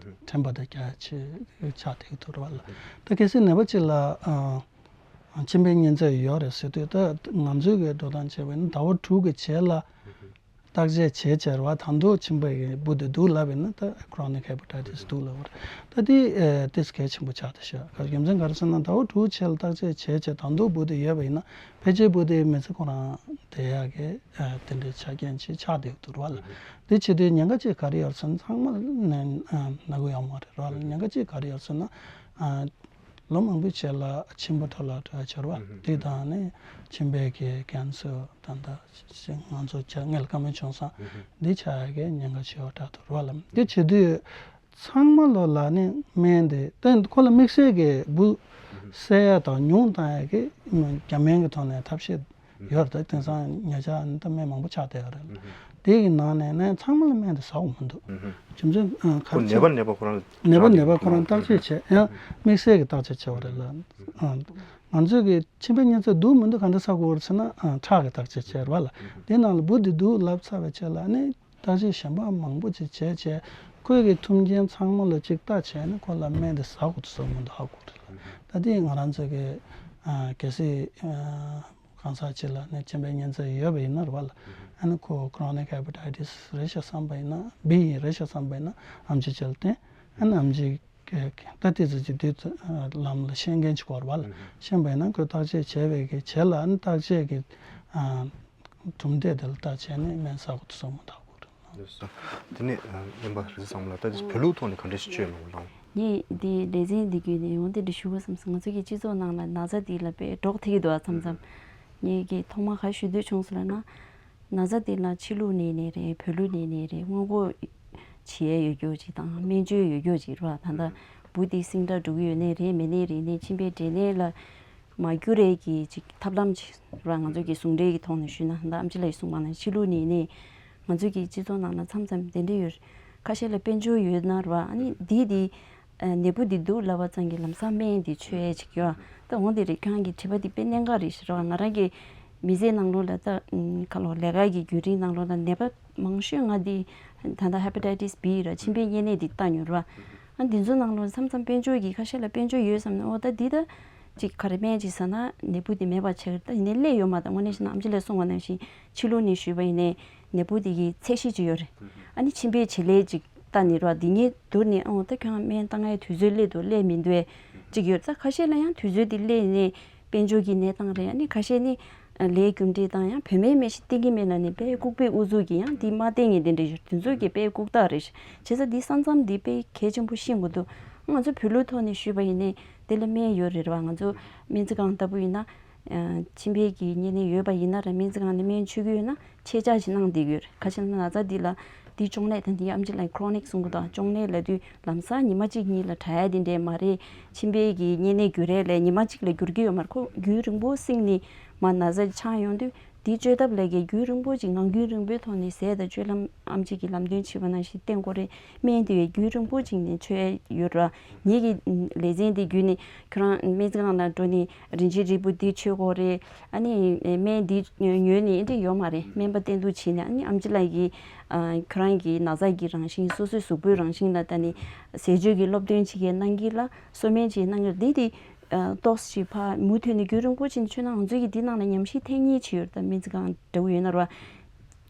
དྲན་པ་དང་རྒྱ་ཆེ་ཆགས་བསྡད་ཀྱི་འདུག་ར་བ་ལ། ད་གལ་སྲིད་ནད་པ་གཅིག་ལ་ཨ་མཆིན་པའི་གཉན་ཚད་ཡོད་རེད་ཟེར་དུས་ད་ང་ཚོའི་གི་འགྲོ་སྟངས་བྱས་པ་ཡིན་ན་ཟླ་བ་དྲུག་གི་རྗེས་ལ། བརྟག་དཔྱད་བྱས་བྱས་ར་བ་ད་དུང་མཆིན་པའི་འབུ་དེ་འདུག་ལབ་ཡིན་ན་ད་ཁྲོ་ནིག་ཧེ་པ་ཊའི་ཊི་སི་འདུག་ལབ་པ་རེད། ད་དེ་ཨེ་ཏིས་གལ་ཆེན་པོ་ཆགས་བསྡད་ཤག་རྒྱུ་མཚན་ག་རེ་ཟེར་ན་ཟླ་བ་དྲུག་རྗེས་ལ་བརྟག་དཔྱད་བྱས་བྱས་ད་དུང་འབུ་དེ་ཡོད་པ་ཡིན་ན་ཕལ་ཆེར་འབུ་དེ་མི་ཚེ་ཁོ་རང་བསྡད་ཡག་གི་ཨེ་དེ་འདྲའི་ཆ་རྐྱེན་ཅིག་ཆགས་བསྡད་འདུག་ར་བ་ལ། དེ་བྱེད་དུས་ཉེན་ཁ་ཅིག་ག་རེ་ཡོད་ཟེར་ན་ཚང་མ་ནས་ཨ་ན་གི་ཡོད་མ་རེད་ར་བ་ལ། ཉེན་ཁ་ཅིག་ག་རེ་ཡོད་ཟེར་ན་ཨ། ལོ་མང་པོའི་རྗེས་ལ་མཆིན་པ་འཕྲོ་བརླག་འགྲོ་ཡ་ཆེ་ར་བ། དེ་དང་ནི་མཆིན་པའི་གི་ཀན་སར་ད་ལྟ་ང་ཚོ་ཅ་དངོས་ལ་བཀའ་མོལ་བྱུང་སོང་། འདི་ཆགས་ཡ་གི་ཉེན་ཁ་ཆེ་བ་འདྲ་འདུག་ར་བ་ལ། འདི་བྱེད་དུས་ཚང་མ་ལོ་ལ་ནི་སྨན་དེ་ད་ཁོ་ལ་དམིགས་བསལ་གི་འབུ་བསད་ཡ་དང་ཉུང་བཏང་ཡ་གི་རྒྱ་སྨན་གི་ཐོག་ནས་ཐབས་ཤེས་ཡོད་རེད། དེང་སང་ཉེ་ཆར་ནི་ད་སྨན་མང་པོ་ཆགས་བསྡད་ཡོད་རེད། དེ་གི་ནང་ནས་ནས་ཚང་མ་ལ་སྨན་དེ་ཟ་དགོས་མི་འདུག་རྒྱུ་མཚན་ཁོ་ནད་པ་ནད་པ་ཁོ་རང་ནད་པ་ནད་པ་ཁོ་རང་བརྟག་དཔྱད་བྱས་ཡང་དམིགས་བསལ་གྱི་བརྟག་དཔྱད་བྱས་པ་རེད་ལ། ང་ཚོས་ཀྱི་མཆིན་པའི་གཉན་ཚད་འདུག་མི་འདུག་ག་འདྲ་ཟ་དགོས་རེད་ཟེར་ན་ཁྲག་གི་བརྟག་དཔྱད་བྱས་རེད་བ་ལ། དེ་ནང་ལ་འབུ་དེ་འདུག་ལབ་ཚར་བའི་རྗེས་ལ་ནི། བརྟག་དཔྱད་གཞན་པ་མང་པོ་ཅིག་བྱས་བྱས་ཁོས་ཀྱི་ཐུམ་རྒྱན་ཚང་མ་ལ་ཅིག་ལྟ་བྱས་ནས་ཁོ་ལ་སྨན་དེ་ཟ་དགོས་ཟེར་མི་འདུག་ཧ་གོ་རེད་ལ། ད་དེ་ང་རང་ཚོ་གི་གལ་སྲིད་གང་ཟག་ཅིག་ལ་ནི་མཆིན་པའི་གཉན་ཚད་ཡོད་པ་ཡིན་ན་རེད་བ་ལ། ཨ་ནི་ཁོ་chronic hepatitis རེད་ཤག་བསམ་པ་ཡིན་ན་B ཡིན་རེད་ཤག་བསམ་པ་ཡིན་ན་ཨེམ་ཆི་ཅིག་ལ་བསྟན། ཨ་ནི་ཨེམ་ཆི་ད་ལྟའི་ཚོད་ཅིག་དུས་ལམ་ལ་ཤེས་མཁན་ཅིག་དགོས་རེད་བ་ལ། ཤེས་པ་ཡིན་ན་ཁོས་བརྟག་དཔྱད་བྱས་པའི་གི་བྱས་ལ་ཨ་ནི་བརྟག་དཔྱད་ཀྱི་གྲུབ་འབྲས་དེ་ལ་བལྟས་བྱས་ནས་སྨན་ཟ་དགོས་འདུག་བསམ་མི་འདུག་གོ། དེ་ནས་སྨན་པ་རེད་བསམ་ལ་ད་བོད་ལུགས་ཐོག་ནས་ག་འདྲ་ཞིག་བཅོས་ཡོད་མེད་ལ། ངས་འདི་ལེ་ཚན་འདི་བརྒྱུད་ནས་འོ་འདི་འདྲ་ཞུ་དགོས་བསམ་སོང་། ང་ཚོ་གི་སྤྱི་ཚོགས་ནང་ལ་ན་ཚ་འདི་ལ་དཔེ་སྒྲོག་ཐིག་གི་འདུག་ཨ། མཚམས་མཚམས་ངས་ཀྱི་ཐོག་མ་ག་ཞུ་འདོད་བྱུང་སོང་ལབ་ན། ན་ཚ་འདི་ལ་ཕྱི་ལུགས་ནས་ནས་རེད། བོད་ལུགས་ནས་ནས་རེད། སྔོན་འགོག་བྱེད་ཡས་ཡོད་རྒྱུ་ཅིག་དང་སྨན་བཅོས་ཡོད་རྒྱུ་ཅིག་རེད་བ། ད་ལྟ་འབུ་འདི་སིང་དྲག་འགྲོ་གི་ཡོད་ནའི་རེད། མེད་ནའི་རེད། ནས་མཆིན་པའི་འབྲས་ནད་ལ་མ་འགྱུར་རེད་ཀྱི་ཅིག་ཐབས་ལམ་ཅིག་རེད་བ། ང་ཚོ་གི་ཟུང་འབྲེལ་གྱི་ཐོག་ནས་ཞུས་ན་ད་ཨམ་ཆི་ལགས་ཀྱིས་གསུངས་པ་ནང་ཕྱི་ལུགས་ནས་ནས་ང་ཚོ་གི་སྤྱི་ཚོགས་ནང་ལ་མཚམས་མཚམས་དེ་འདྲ་ཡོད་རེད། ཁ་ཤས་ལ་དཔལ་འབྱོར་ཡོད་ན་རེད་བ། ཨ་ནི་འདི་འདི་ནད་འབུ་འདི་འདུག་ལབ་པ་ཙང་གི་ལམ་སང་སྨན་འདི་མཆོད་ཡས་ཅིག་ཡོད། ད་འོང་དེ་རེད། ཁྱེད་རང་གི་དྲི་བ་འདི་དཔེ་གནད་འགག་རེད་ཤག་རེད་བ། ང་རང་གི་མི་ཚེ་ནང་ལོགས་ལ་ད་ཁ་ལོ་ལས་ཀ་གི་བརྒྱུད་རིམ་ནང་ལོགས་ལ་ནད་པ་མང་ཤོས་ང་འདི་ད་ལྟ་ཧེ་པ་ཊའི་ཊི་སི་བི་ར་མཆིན་པའི་གཉན་ནད་འདི་ལྟ་མྱོང་རེད་བ། ཨ་འདི་ཚོ་ནང་ལོགས་མཚམས་མཚམས་དཔལ་འབྱོར་གྱི་ཁ་ཤས་ལ་དཔལ་འབྱོར་ཡོད་བསམ་ནས་ཨོ་ད་འདི་ད་ཅིག་ག་རེ་སྨན་ཅིག་ཟ་ན་ནད་འབུ་འདི་མེད་པ་བྱེད་ཀྱི་རེད། ད་ཡིན་ནའི་སླེབས་ཡོད་མ་རེད། དངོས་གནས་བཤད་ན་ཨམ་ཆི་ལགས་གསུངས་པ་ནང་བཞིན་ཕྱི་ལུགས་ནས་ཞུས་པ་ཡིན་ནའི་ནད་འབུ་འདི་གི་ཚད་གཞི་ཅིག་ཡོད་རེད། ཨ་ནི་མཆིན་པའི་བྱེད་ལས་ཅིག་ལྟ་ནི་རོ་འདི་ངས་བསྡུར་ནས་ཨོ་ད་ཁྱོད་སྨན་བཏང་ཡའི་དུས་ཚོད་སླེབས་འདུག་སླེབས་མི་འདུག་ཅིག་ཡོད་ཙང་ཁ་ཤས་ལ་ཡང་དུས་ཚོད་འདི་སླེབས་ནས་དཔལ་འབྱོར་གྱི་གནས་སྟངས་རེད། ཨ་ནི་ཁ་ཤས་ནི་ལས་རྒྱུ་འབྲས་དང་ཡང་བོད་སྨན་སྨན་ཞིག་བསྟེན་གྱི་མེད་ན་ནི་དཔེ་ལྐུགས་པའི་ཨུ་ཚུགས་ཀྱི་ཡང་འདི་མ་བསྟེན་ངེས་དེ་འདྲ་ཡོད། དེ་ཚོ་གི་དཔེ་ལྐུགས་རྟགས་རེད། བྱས་ཙང་འདི་ས་མཚམས་འདི་དཔེ་གལ་ཆེན་པོ་ཤེས་དགོས་འདུག་ང་ཚོ་བོད་ལུགས་ཐོག་ནས་ཞུས་པ་ཡིན་ནའི་དེ་ལ་སྨན་ཡོད་རེད་རེད་བ། ང་ཚོ་སྨན་རྩིས་ཁང་ལྟ་བུ་ཡིན་ན། མཆིན་པའི་གི་གཉན་ནད་ཡོད་པ་ཡིན་ན་ར་སྨན་རྩིས་ཁང་ནས་སྨན་མཆོད་ཀྱི་ཡོད་ན། ཆེད་བཅར་ཞིག་གནང་བསྡད་ཡོད། ཁ་ཤས་ན་ཚ་འདི་ལ་འདི་གཅོང་ནད་དང་འདི་ཨམ་ཆི་ལགས་ཀྱིས་ཁྲོ་ནིག་གསུང་གི་འདུག་གཅོང་ནད་ལབ་དུས་ལམ་སང་ཉི་མ་གཅིག་གཉིས་ལ་དྲག་ཡ་དེ་འདྲས་མ་རེད། མཆིན་པའི་གི་གཉན་ནད་འགྱུར་རེས་ལས་ཉི་མ་གཅིག་ལ་འགྱུར་གྱི་ཡོད་མ་རེད། ཁོ་རྒྱུན་རིང་པོ་བསྲིངས་ནས་མ་ན་ཚ་ཆགས་ཡོང་དུས་འདི་བཅོས་ཐབས་ལས་ཀའི་རྒྱུན་རིང་པོ་ཅིག་ངང་རྒྱུན་རིང་པོའི་ཐོག་ནས་ཟས་དང་སྤྱོད་ལམ་ཨམ་ཆི་གིས་ལམ་སྟོན་བྱས་པ་ནང་བཞིན་བསྟེན་དགོས་རེད། སྨན་དེ་བས་རྒྱུན་རིང་པོ་ཅིག་ནས་མཆོད་ཡ་ཡོད་ར། ངེད་ཀྱི་ལེ་ཚན་འདི་བརྒྱུད་ནས་ཁྱོད་རང་སྨན་རྩིས་ཁང་ལ་འགྲོ་ནས་རིན་ཆེན་རིལ་བུ་འདི་མཆོད་དགོས་རེད། ཨ་ནི་སྨན་འདི་ཉོས་ནས་འདི་ཡོད་མ་རེད། སྨན་པ་བསྟེན་གཏུག་བྱས་ནས་ཨ་ནི་ཨམ་ཆི་ལགས་ཀྱིས་ཨ་ཁྱོད་རང་གི་ན་ཚ་གི་རང་བཞིན་སོ་སོའི་གཟུགས་པོའི་རང་བཞིན་ལ་ལྟ་ནས་ཟས་སྤྱོད་ཀྱི་སློབ་སྟོན་ཅིག་གནང་གི་ལ་གསོ་སྨན་ཅིག་གནང་གི་ལ་འདི་དེ་ཏོག་ཙམ་ཕར་མུ་མཐུད་ནས་རྒྱུན་རིང་པོ་ཅིག་མཆོད་ན་ང་ཚོ་གི་འདི་ནང་ལ་ཉམས་ཞིབ་ཐེངས་གཉིས་བྱས་ཡོད་རེད། ད་སྨན་རྩིས་ཁང་འདྲ་བོ་ཡོད་ན་ར་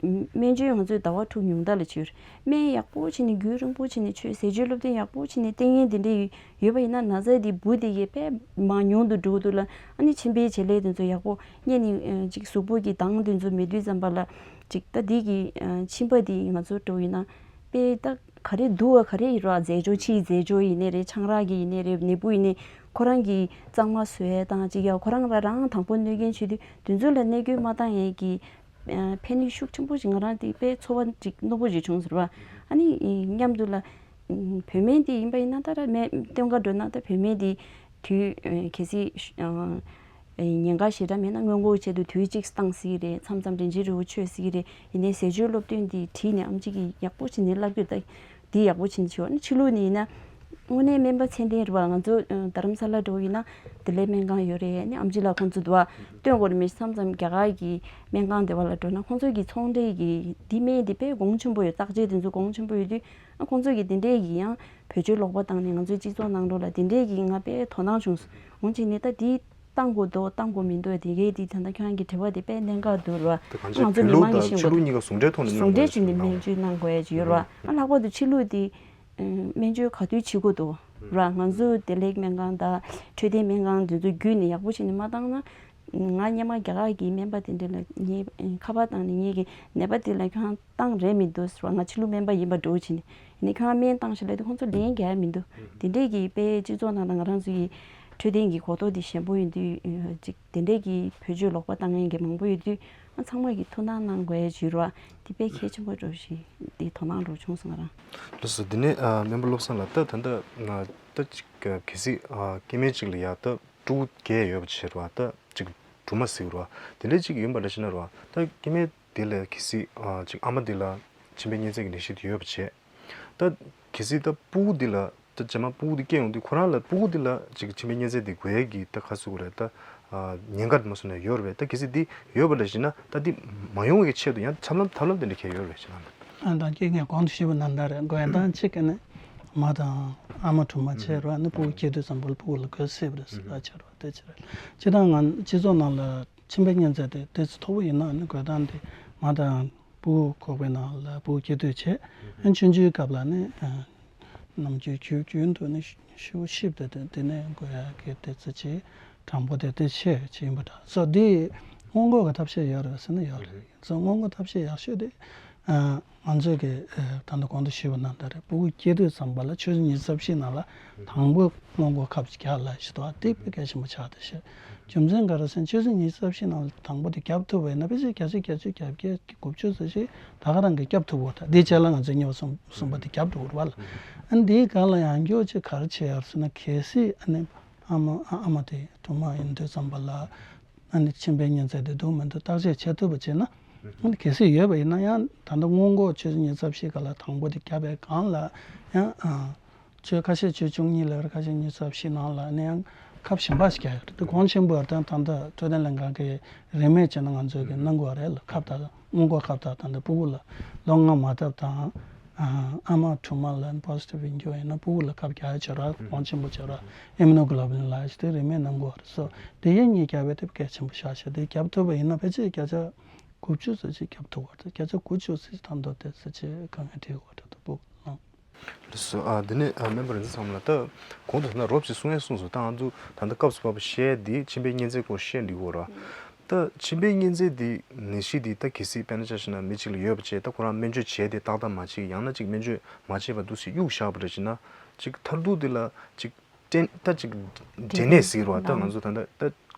བ། སྨན་བཅོས་ང་ཚོས་ཟླ་བ་དྲུག་ཉུང་མཐའ་ལ་བྱས་ཡོད་རེད། སྨན་ཡག་པོ་བྱས་ནས་རྒྱུན་རིང་པོ་བྱས་ནས་མཆོད། ཟས་སྤྱོད་སློབ་སྟོན་ཡག་པོ་བྱས་ནས་བསྟེན་མཁན་དེ་འདྲས་ཡོད་པ་ཡིན་ན་ན་ཚ་འདི་འབུ་དེ་གས་དཔེ་མར་ཉུང་དུ་འགྲོ་གི་འདུག་ལ། ཨ་ནི་མཆིན་པའི་བྱེད་ལས་དེ་ཚོ་ཡག་པོ་རྙེད་ནས་ཅིག་གཟུགས་པོ་གི་མདངས་དེ་ཚོ་མེད་དུས་ཙམ་པ་ལ་ཅིག་ད་འདི་གི་མཆིན་པ་འདི་ང་ཚོ་འགྲོ་ཡིན་ན་དཔེ་ད་ག་རེ་འདུག་བ་ག་རེ་ཡིན་ར། རྫས་སྦྱོར་ཕྱིའི་རྫས་སྦྱོར་ཡིན་ནའི་རེད། ཆང་རག་གི་ཡིན་ནའི་རེད། ནད་འབུ་ཡིན་ནའི་ཁོ་རང་གི་གཙང་མ་བཟོ་ཡས་དང་ཅིག་ཡ་ཁོ་རང་ར་རང་དང་པོ་གནོད་སྐྱོན་བྱེད་དུས་དེ་ཚོ་ལ་གནོད་སྐྱོན་མ་བཏང་ཡས་ཀྱི་ཕན་ནུས་ཤུགས་ཆེན་པོ་ཞིག་ང་རང་དེ་དཔེ་ཚོར་བ་ཅིག་རྣོ་པོ་ཞིག་བྱུང་ཟེར་བ། ཨ་ནི་མཉམ་དུ་ལ་བོད་སྨན་དེ་ཡིན་པ་ཡིན་ན་ད་ར་སྨན་སྟོན་ག་འགྲོ་ན་ད་བོད་སྨན་དེ་དུས་གལ་སྲིད་ཉེན་ཁ་ཞེ་དྲག་མེད་ན་སྔོན་འགོག་ཆེད་དུ་དུས་གཅིག་བཏང་སྲིད་རེད། མཚམས་མཚམས་རིན་ཆེན་རིལ་བུ་མཆོད་སྲིད་རེད། ཡིན་ནའི་ཟས་སྤྱོད་སློབ་སྟོན་དེ་བྲིས་ནས་ཨམ་ཆི་གིས་ཡག་པོ་བྱས་ནས་བསླབ་རྒྱུ་ད། འདི་ཡག་པོ་བྱིན་ཆོག་ནི་ཕྱི་ལུགས་ནི་ཡིན་ན། དངོས་གནས་སྨན་པ་ཚད་ལྡན་རེད་བ། ང་ཚོ་ཨ་རྡ་རམ་ས་ལ་འགྲོ་ཡིན་ན་བདེ་ལེགས་སྨན་ཁང་ཡོད་རེད། ནི་ཨམ་ཆི་ལགས་ཁོང་ཚོ་འདུག་བ། སྟོན་དགོས་རེད། མི་མཚམས་མཚམས་རྒྱ་གར་གྱི་སྨན་ཁང་དེ་བ་ལ་འགྲོ་ན་ཁོང་ཚོ་གི་ཚོང་འབྲེལ་གྱི་འདི་སྨན་འདི་དཔེ་གོང་ཆེན་པོ་ཡོད། བརྟག་དཔྱད་དེ་ཚོ་གོང་ཆེན་པོ་ཡོད་དུས་ཨ་ཁོང་ཚོ་གི་དེ་འདྲས་ཀྱི་ཡང་བེད་སྤྱོད་ལོག་པ་བཏང་ནས་ང་ཚོའི་སྤྱི་ཚོགས་ནང་ལོགས་ལ་དེ་འདྲས་ཀྱི་ང་དཔེ་དོ་སྣང་བྱུང་སོང་། འོང་ཅིག་ནི་ད་འདི། བཏང་དགོས་འདུག་བཏང་དགོས་མི་འདུག་དེ་གའི་དེ་ད་ལྟ་ཁྱོད་རང་གི་དྲི་བ་དེ་དཔེ་གནད་འགག་འདུག་ར། དེ་གང་ང་ཚོ་ཅི་བོད་མི་ལུགས་མང་གིས་དང་ཤེས་ཕྱི་དགོས་ལུགས་གཉིས་ཀ་ཟུང་འབྲེལ་ཐོག་ནས་ཟུང་འབྲེལ་བྱས་ནས་སྨན་བཅོས་གནང་དགོས་ཡ་ཅིག་ཡོད་ར། ཨ་ལྷག་པར་དུ་ཕྱི་ལུགས་དེ་སྨན་བཅོས་ག་དུས་བྱེད་དགོས་འདུག་ར། ང་ཚོ་བདེ་ལེགས་སྨན་ཁང་དང་འཕྲོད་བསྟེན་སྨན་ཁང་དེ་ཚོ་བརྒྱུད་ནས་ཡག་པོ་བྱས་ནས་མ་བཏང་ན། ང་སྔོན་མ་རྒྱ་གར་གྱི་སྨན་པ་དེ་འདྲ་ལ་ངས་ཁ་པར་བཏང་ནས་ངེད་ཀྱི་ནད་པ་དེ་ལ་ཁྱོད་རང་བཏང་རན་མི་འདུག་ཟེར་བ། ང་ཕྱི་ལུགས་སྨན་པ་ཡིན་པ་འདྲ་བོ་བྱས་ནས་ཡིན་ནའི་ཁྱོད་རང་སྨན་བཏང་ཤག་ལབ་དུས་ཁོང་ཚོ་ལན་རྒྱག་ཡ་མི་འདུག་དེ་འདྲས་ཀྱི་དཔེ་སྤྱི་ཚོགས་ནང་ལ་ང་རང་ཚོ་ཡི་འཕྲོད་བསྟེན་གྱི་གོ་རྟོགས་དེ་ཞན་པོ་ཡིན་དུས་ཅིག་དེ་འདྲས་ཀྱི་བེད་སྤྱོད་ལོག་པ་བཏང་མཁན་གྱི་མང་པོ་ཡོད་དུས་ང་ཚང་མ་གིས་ཐུགས་སྣང་གནང་དགོས་ཡ་ཅིག་ཡོད་ར། དེ་དཔེ་གལ་ཆེན་པོ་འདྲ་བོ་ཞིག་དེ་དོ་སྣང་འདྲ་བོ་བྱུང་སོང་ང་རང་། ལགས་སོ། དེ་ནས་ཨ་སྨན་པ་བློ་བཟང་ལགས། ད་ད་ལྟ་ང་ད་ཅིག་གལ་སྲིད་ཨ་སྐྱེ་དམན་ཅིག་ལ་ཡ་ད་ཕྲུ་གུ་བརྒྱད་ཡོད་པ་ཅིག་རེད་བ། ད་ཅིག་སྦྲུམ་མ་ཟེར་གི་རེད་བ། དེ་འདྲ་ཅིག་ཡིན་པ་འདྲ་ཞིག་ན་རེད་བ། ད་སྐྱེ་དམན་ དེ་ལ་གལ་སྲིད་ཨ་ཅིག་ཨ་མ་དེ་ལ་མཆིན་པའི་གཉན་ཚད་ཀྱི་ནད་གཞི་དེ་ཡོད་པ་བྱས། ད་གལ་སྲིད་ད་སྤུ་གུ་འདི་ལ་ད་རྗེས་མ་སྤུ་གུ་འདི་སྐྱེ་ཡོང་དུས་ཁོ་རང་ལ་སྤུ་གུ་འདི་ལ་ཅིག་མཆིན་པའི་གཉན་ཚད་འདི་འགོས་ཡས་ཀྱི་ད་ག་ཟེར་དགོས་རེད། ད་ཉེན་ཁ་མ་སོང་ན་ཡོད་རེད་པས། ད་གལ་སྲིད་འདི་ཡོད་པ་འདྲ་ཞིག་ན་ད་འདི་མ་ཡོང་བའི་ཆེད་དུ་ཡང་ཐབས་ལམ་ཐབས་ལམ་དེ་འདྲ་གང་ཡོད་རེད་ཅེ་ན། ཨ་ད་ཁྱེད་ངས་གོང་དུ་ཞུས་པ་ནང་ལྟར་རེད། འགོས་ཡག་སྟངས་གཅིག་གི་ནི་མ་དང་ཨ་མ་གྲོགས་མོ་བྱས་རོགས་ནི་སྤུ་གུ་སྐྱེས་དུས་ཙམ་པ་ལ་སྤུ་གུ་ལ་འགོས་སྲིད་པ་རེད་ཟེར་བ་བྱས་རོགས་དེ་བྱས་རེད། སྤྱིར་བཏང་ང་སྤྱི་ཚོགས་ནང་ལ་མཆིན་པའི་གཉན་ཚད་དེ་ཏོག་ཙམ་མཐོ་པོ་ཡིན་ན་ནི་འགོས་སྟངས་དེ་མ་དང་སྤུ་གུ་ཁོག་པའི་ནང་ལ་སྤུ་གུ་སྐྱེ་དུས་བྱས། ཨ་ཆུང་ཆུང་སྐབས་ལ་ནི་ཨ་ནམ་རྒྱུན་རྒྱུན་རྒྱུན་དུ་ནི་ཤི་བོ་ཤི་བསྡད་དེ་དེ་ནས་འགོས་ཡག་གི་དེ་ཚོ་ཆེས་དྲང་པོ་དེ་དེ་ཆེ་ཆེ་ཡིན་པ་འདྲ། སོ་འདི་སྔོན་འགོག་གི་ཐབས་ཤེས་ཡོད་རེད་ཟེར་ན་ཡོད་རེད། སོ་སྔོན་འགོག་ཐབས་ཤེས་ཡག་ཤོས་དེ་ཨ་ང་ཚོས་ཀྱི་ཨ་ད་ལྟ་གོང་དུ་ཞུས་པ་ནང་ལྟར་རེད། སྤུ་གུ་སྐྱེ་དུས་ཙམ་པ་ལ་ཆུ་ཚོད་ཉི་ཤུ་རྩ་བཞི་ནང་ལ་དང་པོ་སྔོན་འགོག་ཁབ་ཅིག་རྒྱག་ལ་ཞིག་འདུག་དེ་དཔེ་གལ་ཆེན་པོ་ཆགས་བསྡད་ཤག་རྒྱུ་མཚན་ག་རེ་ཟེར་ན་ཆུ་ཚོད་ཉི་ཤུ་རྩ་བཞི་ནང་ལ་དང་པོ་དེ་བརྒྱབ་ཐུབ་པ་ཡིན་ན་ཕལ་ཆེར་བརྒྱ་ཆ་བརྒྱད་ཅུ་གྱ་བརྒྱད་ཀྱི་དགུ་བཅུ་ཙམ་ཞིག་ད་ག་རང་གིས་བརྒྱབ་ཐུབ་ཀྱི་ཡོད་རེད། དེའི་རྗེས་ལ་ང་ཚོས་གཉིས་པ་གསུམ་གསུམ་པ་དེ་བརྒྱབ་འགྲོ་གི་རེད་བ་ལ། ཨ་ནི་དེའི་སྒང་ལ་ཡང་སྐྱོ་ཆེ་ག་རེ་བྱས་ཡོད་ཟེར་ན་གལ་སྲིད་ཨ་ནི་ཨ་མ་ཨ་ཨ་མ་དེ་གྲོགས་མོ་ཡིན་དུས་ཙམ་པ་ལ་ཨ་ནི་མཆིན་པའི་གཉན་ཚད་དེ་འདུག་མི་འདུག་བརྟག་དཔྱད་བྱེད་ཐུབ་པ་བྱས་ན། ཨ་ནི་གལ་སྲིད་ཡོད་པ་ཡིན་ན་ཡང་ད་ལྟ་སྔོན་འགོག་ཆུ་ཚོད་ཉི་ཤུ་རྩ་བཞི་སྒང་ལ་དང་པོ་དེ་བརྒྱབ་པའི་སྒང་ལ་ཡང་ཨ། ཆུ་ཚོད་ཁ་ཤས་ཆུ་ཚོད་བཅུ་གཉིས་ལ་ཁ་ཤས་ཉི་ཤུ་རྩ་བཞི་ནང་ལ་ནི་ཡང་ཁབ་གཞན་པ་ཞིག་རྒྱག་ཡོད་རེད། དེ་གོང་ཆེན་པོ་ཡོད་དང་ད་ལྟ་འཕྲོད་བསྟེན་ལྷན་ཁང་གི་རིན་མེད་བྱས་ན་ང་ཚོས་ཀྱི་གནང་དགོས་རེད་ལ། ཁབ་དང་སྔོན་འགོག་ཁབ་དང་ད་ལྟ་སྤུ་གུ་ལ་ལོ་ལྔ་མ་ཐེབས་དང་ཨ་མ་གྲོགས་མོ་ལ་པོ་སི་ཊིབ་ཡིན་རྒྱུ་ཡིན་ན་སྤུ་གུ་ལ་ཁབ་རྒྱག་ཡ་བྱེད་རོགས། གོང་ཆེན་པོ་བྱེད་རོགས། ཨེ་མི་ནོ་གྷི་ལོ་བྷུ་ལིན་ལབ་ཡ་ཞིག་དེ་རིན་མེད་གནང་དགོས་རེད། སོ་དེ་ཡན་གཉིས་རྒྱག་པའི་དེ་གལ་ཆེན་པོ་ཆགས་ཤག་དེ་རྒྱབ་ཐུབ་པ་ཡིན་ན་ཕལ་ཆེར་བརྒྱ་ཆ་དགུ་བཅུ་ཙམ་ཞིག་རྒྱབ་ཐུབ་པ་རེད། བརྒྱ་ཆ་དགུ་བཅུ་ཙམ་ཞིག་ད་མདོ་དེ་ཙམ་ཞིག་དཀའ་ངལ་འཕྲད་ཡོད་རེད། ད་སྤུ་གུ་ལ། ལགས་སོ། ཨ་འདི་ནས་ཨ་སྨན་པ་རིག་འཛིན་ཚང་མ་ལ་ད་གོང་དུ་ད་ལྟ་རོབ་ཅིག་གསུང་ཡས་གསུངས་སོང་། ད་ང་ཚོ་ད་ལྟ་སྐབས་སུ་བབས་པ་བཤད་འདི་མཆིན་པའི་གཉན་ཚད་སྐོར་བཤད་འདི་གོ་ར། ད་མཆིན་པའི་གཉན་ཚད་འདི་ནད་གཞི་འདི་ད་གལ་སྲིད་དཔེར་ན་ཆ་བཞག་ན་མི་གཅིག་ལ་ཡོད་པ་བྱས་ད་ཁོ་རང་སྨན་བཅོས་བྱས་ཏེ་ཏག་ཏག་མ་བྱེད་ཡང་ན་ཅིག་སྨན་བཅོས་མ་བྱས་པ་འདུག་སེ་གཡུག་བཞག་པ་རེད་བྱས་ན་ཅིག་མཐར་ཐུག་འདི་ལ་ཅིག་སྐྲན་ད་ཅིག་འབྲས་ནད་ཟེར་བ་ད་ང་ཚོ་ད་ལྟ་ད་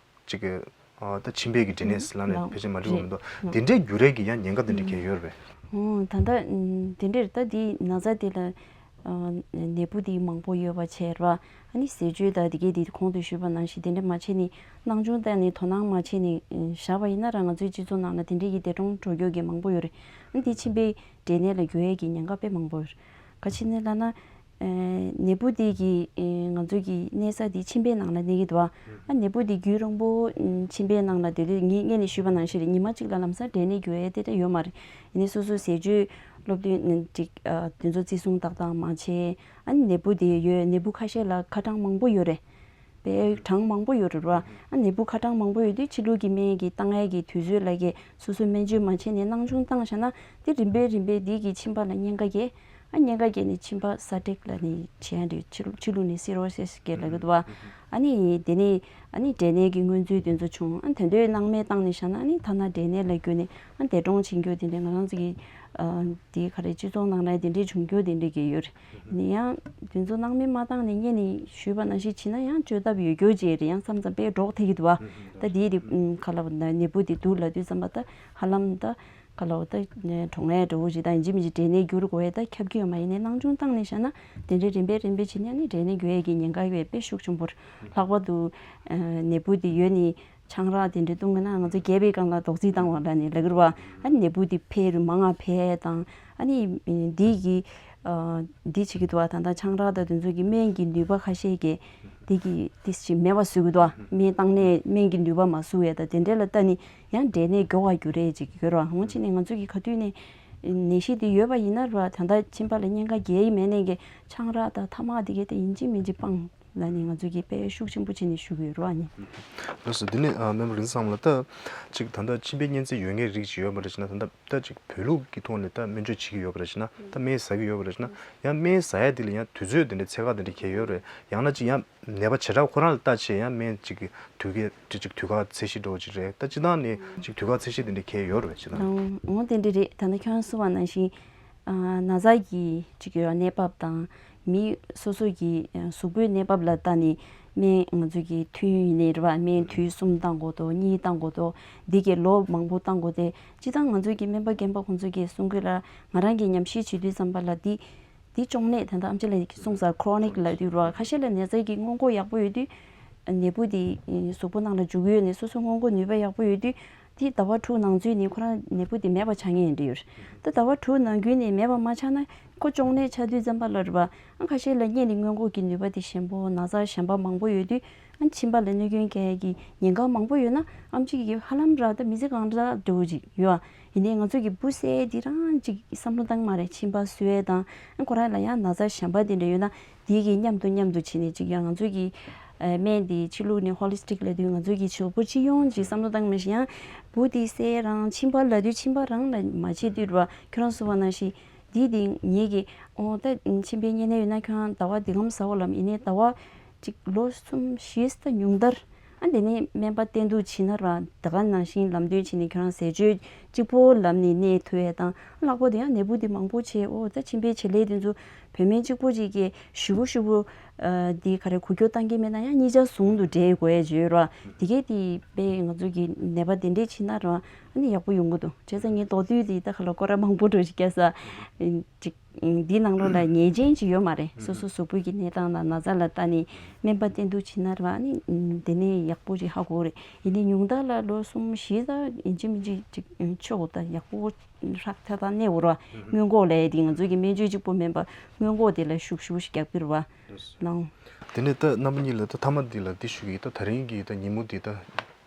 ཅིག་གི་ཨ་ད་མཆིན་པའི་གི་འབྲས་ནད་ཟེར་ལབ་ནས་ཕལ་ཆེར་མ་འགྲིག་པ་མི་འདུག་དེ་འདྲའི་འགྱུར་རེས་ཀྱི་ཡང་ཉེན་ཁ་དེ་འདྲ་གང་ཡོད་རེད་པས། ཨོ་ད་ལྟ་དེ་འདྲའི་ད་དེ་ན་ཚ་དེ་ལ་ནད་འབུ་དེ་མང་པོ་ཡོད་པ་བྱས་ར། ཨ་ནི་ཟས་སྤྱོད་ད་དེ་གས་དེ་གོང་དུ་ཞུས་པ་ནང་བཞིན་དེ་འདྲ་མ་བྱས་ནས་སྣང་ཆུང་བཏང་ནས་དོ་སྣང་མ་བྱས་ནས་བཞག་པ་ཡིན་ན་ར་ང་ཚོའི་སྤྱི་ཚོགས་ནང་ལ་དེ་འདྲའི་གི་འདས་གྲོངས་འགྲོ་རྒྱུ་གི་མང་པོ་ཡོད་རེད། ཨ་ནི་དེ་མཆིན་པའི་འབྲས་ནད་ལ་འགྱུར་ཡས་ཀྱི་ཉེན་ཁ་དཔེ་མང་པོ་ཡོད་རེད། ག་ཅི་ནས་ལབ་ན། ནད་འབུ་དེ་གི་ང་ཚོ་གི་གནས་ས་དེ་མཆིན་པའི་ནང་ལ་གནས་ཀྱི་འདུག་བ། ཨ་ནད་འབུ་དེ་རྒྱུན་རིང་པོ་མཆིན་པའི་ནང་ལ་སྡོད་དུས་ངས་སྔོན་ནས་ཞུས་པ་ནང་བཞིན་རེད། ཉི་མ་གཅིག་ལ་ལམ་སང་འབྲས་ནད་འགོས་ཡས་དེ་འདྲ་ཡོད་མ་རེད། ཡིན་ནའི་སོ་སོའི་ཟས་སྤྱོད་སློབ་སྟོན་ཅིག་དེ་ཚོ་བརྩི་སྲུང་ཏག་ཏག་མ་བྱས། ཨ་ནི་ནད་འབུ་དེ་ཡོད་ནད་འབུ་ཁ་ཤས་ལ་ཁ་གྲངས་མང་པོ་ཡོད་རེད། དཔེ་གྲངས་མང་པོ་ཡོད་རེད་བ། ཨ་ནད་འབུ་ཁ་གྲངས་མང་པོ་ཡོད་དུས་ཕྱི་ལུགས་ཀྱི་སྨན་གྱི་བཏང་ཡས་ཀྱི་དུས་ཚོད་ལ་གི་སོ་སོ་སྨན་བཅོས་མ་བྱས་ནས་སྣང་ཆུང་བཏང་བཞག་ན་དེ་རིམ་པས་རིམ་པས་འདི་གི་མཆིན་པ་ལ་གཉན་ཁ་རྒྱས། ཨ་གཉན་ཁ་རྒྱས་ནས་མཆིན་པ་སྲ་མཁྲེགས་ལབ་ནས་བྱེད་ཡ་འདྲ་ཕྱི་ལུགས་ནས་སི་རོ་སིས་ཀྱི་ལབ་ཀྱི་འདུག་བ། ཨ་ནི་དེ་ནས་ཨ་ནི་འབྲས་ནད་ཀྱི་མངོན་ཚུལ་དེ་ཚོ་བྱུང་། ཨ་དེ་འདྲའི་སྣང་མེད་བཏང་ནས་བཞག་ན་ཨ་ནི་ཐ་ན་འབྲས་ནད་ལ་གྱུར་ནས་ཨ་འདས་གྲོངས་ཕྱིན་རྒྱུ་དེ་འདྲ་ང་རང་ཚོ་གི་དེ་ག་རེ་སྤྱི་ཚོགས་ནང་ལ་དེ་འདྲའི་བྱུང་རྒྱུ་དེ་འདྲ་གི་ཡོད་རེད། ཡིན་ན་ཡང་དེ་ཚོ་སྣང་མེད་མ་བཏང་ནས་སྔོན་ནས་ཞུས་པ་ནང་བཞིན་བྱས་ན་ཡང་བཅོས་ཐབས་ཡོད་རྒྱུ་ཅིག་རེད། ཡང་མཚམས་མཚམས་དཔེ་འགྲོགས་ཐེ་གི་འདུག་བ། ད་དེའི་རིགས་ཁ་ལ་ནད་འབུ་དེ་འདུག་ལབ་དུས་ཙམ་པ་ད་ཧ་ལམ་ད་ག་ལ་བ་ད་གྲོངས་ཡས་འདྲ་བོ་ཞིག་དང་ཡིན་གཅིག་མིན་གཅིག་འབྲས་ནད་འགྱུར་དགོས་ཡས་ད་ཁྱབ་ཀྱི་ཡོད་མ་ཡིན་ནའི་སྣང་ཆུང་བཏང་ནས་བཞག་ན་དེ་འདྲའི་རིམ་པས་རིམ་པས་བྱས་ནས་ནི་འབྲས་ནད་འགོས་ཡས་ཀྱི་ཉེན་ཁ་ཡོད་དཔེ་ཤུགས་ཆེན་པོ་རེད། ལྷག་པར་དུ་ནད་འབུ་དེ་ཡོད་ནི་ཆང་རག་དེ་འདྲ་བཏུང་གི་ན་ང་ཚོ་རྒྱས་པའི་སྒང་ལ་རྡོག་རྫིས་བཏང་བ་ལ་ནི་ལབ་ཀྱི་རེད་བ། ཨ་ནི་ནད་འབུ་དེ་འཕེལ་རུ་མང་ང་འཕེལ་ཡས་དང་ཨ་ནི་འདི་གི་འདི་བྱེད་ཀྱི་འདུག་བ། ད་ལྟ་ཆང་རག་དང་དེ་ཚོ་གི་སྨན་གྱི་ནུས་པ་ཁ་ཤས་ཀྱིས་འདི་གི་ཏིས་ཅིག་མེད་པ་བཟོ་གི་འདུག་བ། སྨན་བཏང་ནས་སྨན་གྱི་ནུས་པ་མ་བཟོ་བས་ད་དེ་འདྲ་ལ་ལྟ་ནི། ཡང་འབྲས་ནད་མགྱོགས་པ་འགྱུར་རེས་ཅིག་ཡོད་རེད་བ། འོང་ཕྱིན་ནས་ང་ཚོ་གི་ག་དུས་ནས་ནད་གཞི་དེ་ཡོད་པ་ཡིན་ན་རེད་བ། ད་ལྟ་མཆིན་པ་ལ་གཉན་ཁ་རྒྱས་ཡི་མེད་ནས་ཀྱི་ཆང་རག་དང་ཐ་མག་དེ་གས་དེ་ཡིན་གཅིག་མིན་གཅིག་སྤང་ལ་ནི་ང་ཚོ་གི་དཔེ་ཤུགས་ཆེན་པོ་བྱས་ནས་ཞུ་གི་ཡོད་རེད་བ་ནི། ལགས་སོ། འདི་ནས་ཨ་སྨན་པ་རིག་འཛིན་ཚང་མ་ལ་ད་ཅིག་ད་ལྟ་མཆིན་པའི་གཉན་ཚད་ཡོད་མཁན་རིགས་ཅིག་ཡོད་པ་རེད་ཅེ་ན། ད་ལྟ་ད་ཅིག་བོད་ལུགས་ཀྱི་ཐོག་ནས་ད་སྨན་བཅོས་བྱེད་ཀྱི་ཡོད་པ་རེད་ཅེ་ན། ད་སྨན་ཟ་གི་ཡོད་པ་རེད་ཅེ་ན། ཡང་སྨན་ཟ་ཡ་དེ་ལ་ཡང་དུས་ཚོད་དེ་འདྲ་ཚད་བཀག་དེ་འདྲ་གང་ཡོད་རེད། ཡང་ན་ཅིག་ཡང་ནད་པ་བྱེ་བྲག་ཁོ་རང་ལ་ལྟ་བྱས་ཡང་སྨན་ཅིག་གི་དུས་བཀག་ཅིག་དུས་བཀག་ཚད་གཞི་འདྲ་བོ་ཅིག་རེད། ད་སྤྱིར་བཏང་ནས་ཅིག་དུས་བཀག་ཚད་གཞི་དེ་འདྲ་གང་ཡོད་རེད་ཅེ་ན། འོང་དེ་འདྲ་རེད། ད་ནི་ཁྱོད་གསུངས་པ་ནང་བཞིན་ན་ཚ་གི་ཅིག་ཡོད་གནས་བབ་དང་མི་སོ་སོ་གི་གཟུགས་པོའི་གནས་བབ་ལ་ལྟ་ནས་སྨན་ང་ཚོ་གི་ཐུན་ཡིན་ནའི་རེད་བ། སྨན་དུས་གསུམ་བཏང་དགོས་དོ་གཉིས་བཏང་དགོས་དོ་འདི་གི་ལོ་མང་པོ་བཏང་དགོས་ཏེ། སྤྱིར་བཏང་ང་ཚོ་གི་སྨན་པ་རྒན་པ་ཁོང་ཚོ་གིས་གསུང་གི་ལ་ང་རང་གིས་ཉམས་ཞིབ་བྱེད་དུས་ཙམ་པ་ལ་འདི་འདི་གཅོང་ནད་ད་ལྟ་ཨམ་ཆི་ལགས་ཀྱིས་གསུངས་ས་ཁྲོ་ནིག་ལབ་དུས་རོ། ཁ་ཤས་ལ་ནད་རྩ་གི་སྔོན་འགོག་ཡག་པོ་ཡོད་དུས་ནད་འབུ་དེ་གཟུགས་པོ་ནང་ལ་འཇུག་གི་ཡོད་ནས་སོ་སོ་སྔོན་འགོག་ནུས་པ་ཡག་པོ་ཡོད་དུས་ དེ་ཟླ་བ་དྲུག་ནང་ཚུད་ནས་ཁོ་རང་ནད་འབུ་དེ་མེད་པ་ཆགས་ངེས་ཡིན་འདྲ་ཡོད་རེད། ད་ཟླ་བ་དྲུག་ནང་ཁུལ་ནས་མེད་པ་མ་ཆགས་ན་ཁོ་གཅོང་ནད་ཆགས་དུས་ཙམ་པ་ལ་རེད་པ། ཨ་ཁ་ཤས་ལ་གཉན་ནི་སྔོན་འགོག་གི་ནུས་པ་དེ་ཞན་པོ། ན་ཚ་ཞན་པ་མང་པོ་ཡོད་དུས། ཨ་མཆིན་པ་ལ་གནོད་སྐྱོན་སྐྱེལ་ཡས་ཀྱི་ཉེན་ཁ་མང་པོ་ཡོད་ན། ཨེམ་ཆི་གི་ཧ་ལམ་ར་ད་མི་ཚེ་གང་འདྲ་འདྲ་བོ་ཅིག་ཡོད་ཨ། ཡིན་ནའི་ང་ཚོ་གི་འབུ་བསད་དེ་རང་ཅིག་བསམ་བློ་བཏང་མ་རེད། མཆིན་པ་གསོ་ཡས་དང་། ཨ་ཁོ་རང་ལ་ཡང་ན་ཚ་ཞན་པ་དེ་འདྲ་ཡོད་ན། དེ་གི་མཉམ་དུ་མཉམ་དུ་བྱས་ནས་ཅིག་ཡང་ང་ཚོ་གི་ཨ་སྨན་དེ་ཕྱི་ལུགས་ནས་ཧོ་ལི་སི་ཊིག་ལབ་དུས། ང་ཚོ་གི་གཟུགས་པོ་སྤྱི་ཡོངས་ཅིག་བསམ་བློ་བཏང་མི་ཤེས། ཡང་འབུ་དེ་བསད་རང་མཆིན་པ་ལབ་དུས་མཆིན་པ་རང་ལ་མ་བྱེད་དུས་ར། ཁྱོད་རང་གསུངས་པ་ནང་བཞིན། འདི་དེ་ངེད་ཀྱིས་ཨོ་ད་མཆིན་པའི་གཉན་ནད་ཡོད་ན་ཁྱོད་རང་ཟླ་བ་འདི་གམ་ཟ་འོ་ལབ། ཡིན་ནའི་ཟླ་བ་གཅིག་ལོ་གསུམ་བཞི་ད་ཉུང་མཐར། ཨ་དེ་ནས་སྨན་པ་བསྟེན་གཏུགས་བྱས་ན་ར། ད་ག་ནང་བཞིན་ལམ་སྟོན་བྱས་ནས་ཁྱོད་རང་ཟས་སྤྱོད་གཅིག་པོ་ལམ་ནས་གནས་ཐུབ་ཡས་དང་། ལྷག་པར་དུ་ཡང་ནད་འབུ་དེ་མང་པོ་བྱས། ཨོ་ད་མཆིན་པའི་བྱེད་ལས་དེ་ཚོ་བོད་སྨན་གཅིག་པོ་ཅིག་གིས་ཞུ་བོ་ཞུ་བོ་ཨ་དེ་ག་རེ་འགུལ་སྐྱོད་བཏང་གི་མེད་ན་ཡང་གཉིས་ཆ་ཟུང་དུ་འབྲེལ་དགོས་ཡས་བརྗོད་ར། དེ་གས་དེ་དཔེ་ང་ཚོ་གི་ནད་པ་དེ་འདྲས་བྱས་ན་ར། ཨ་ནི་ཡག་པོ་ཡོང་གི་འདུག་བྱས་ཙང་ངས་མདོར་བསྡུས་དེ་ད་ག་ལ་སྐོར་ར་མང་པོ་འགྲོ་ཞིག་བསྐྱལ་ས་ཅིག་འདིའི་ནང་ལོགས་ལ་ཉེས་ཅན་ཅིག་ཡོད་མ་རེད། སོ་སོ་གཟུགས་པོ་གི་གནས་སྟངས་དང་ན་ཚ་ལ་ལྟ་ནས་སྨན་པ་བསྟེན་གཏུགས་བྱེད་ན་ར། ཨ་ནི་དེ་ནས་ཡག་པོ་ཅིག་ཧ་གོ་རེད། ཡིན་ནའི་ཉུང་མཐར་ལ་ལོ་གསུམ་བཞི་ཙམ་ཡིན་གཅིག་མིན་གཅིག་ཅིག་ཆོག་གོ་ད་ཡག་པོ་ཧྲག་ཐག་ཐག་གནས་འོ་ར། སྔོན་འགོག་ལས་དེ་ང་ཚོ་གི་སྨན་བཅོས་གཅིག་པོ་མིན་པ་སྔོན་འགོག་དེ་ལ་ཤུགས་ཤུགས་ཤིག་རྒྱག་པའི་ར་བ་ལའང་། དེ་ནས་ད་རྣམ་པ་གཉིས་ལ་ད་མཐའ་མ་འདི་ལ་འདི་ཞུ་གི་ཡིན། ད་ད་རིང་གི་ད་ཉིན་མོ་འདི་ད་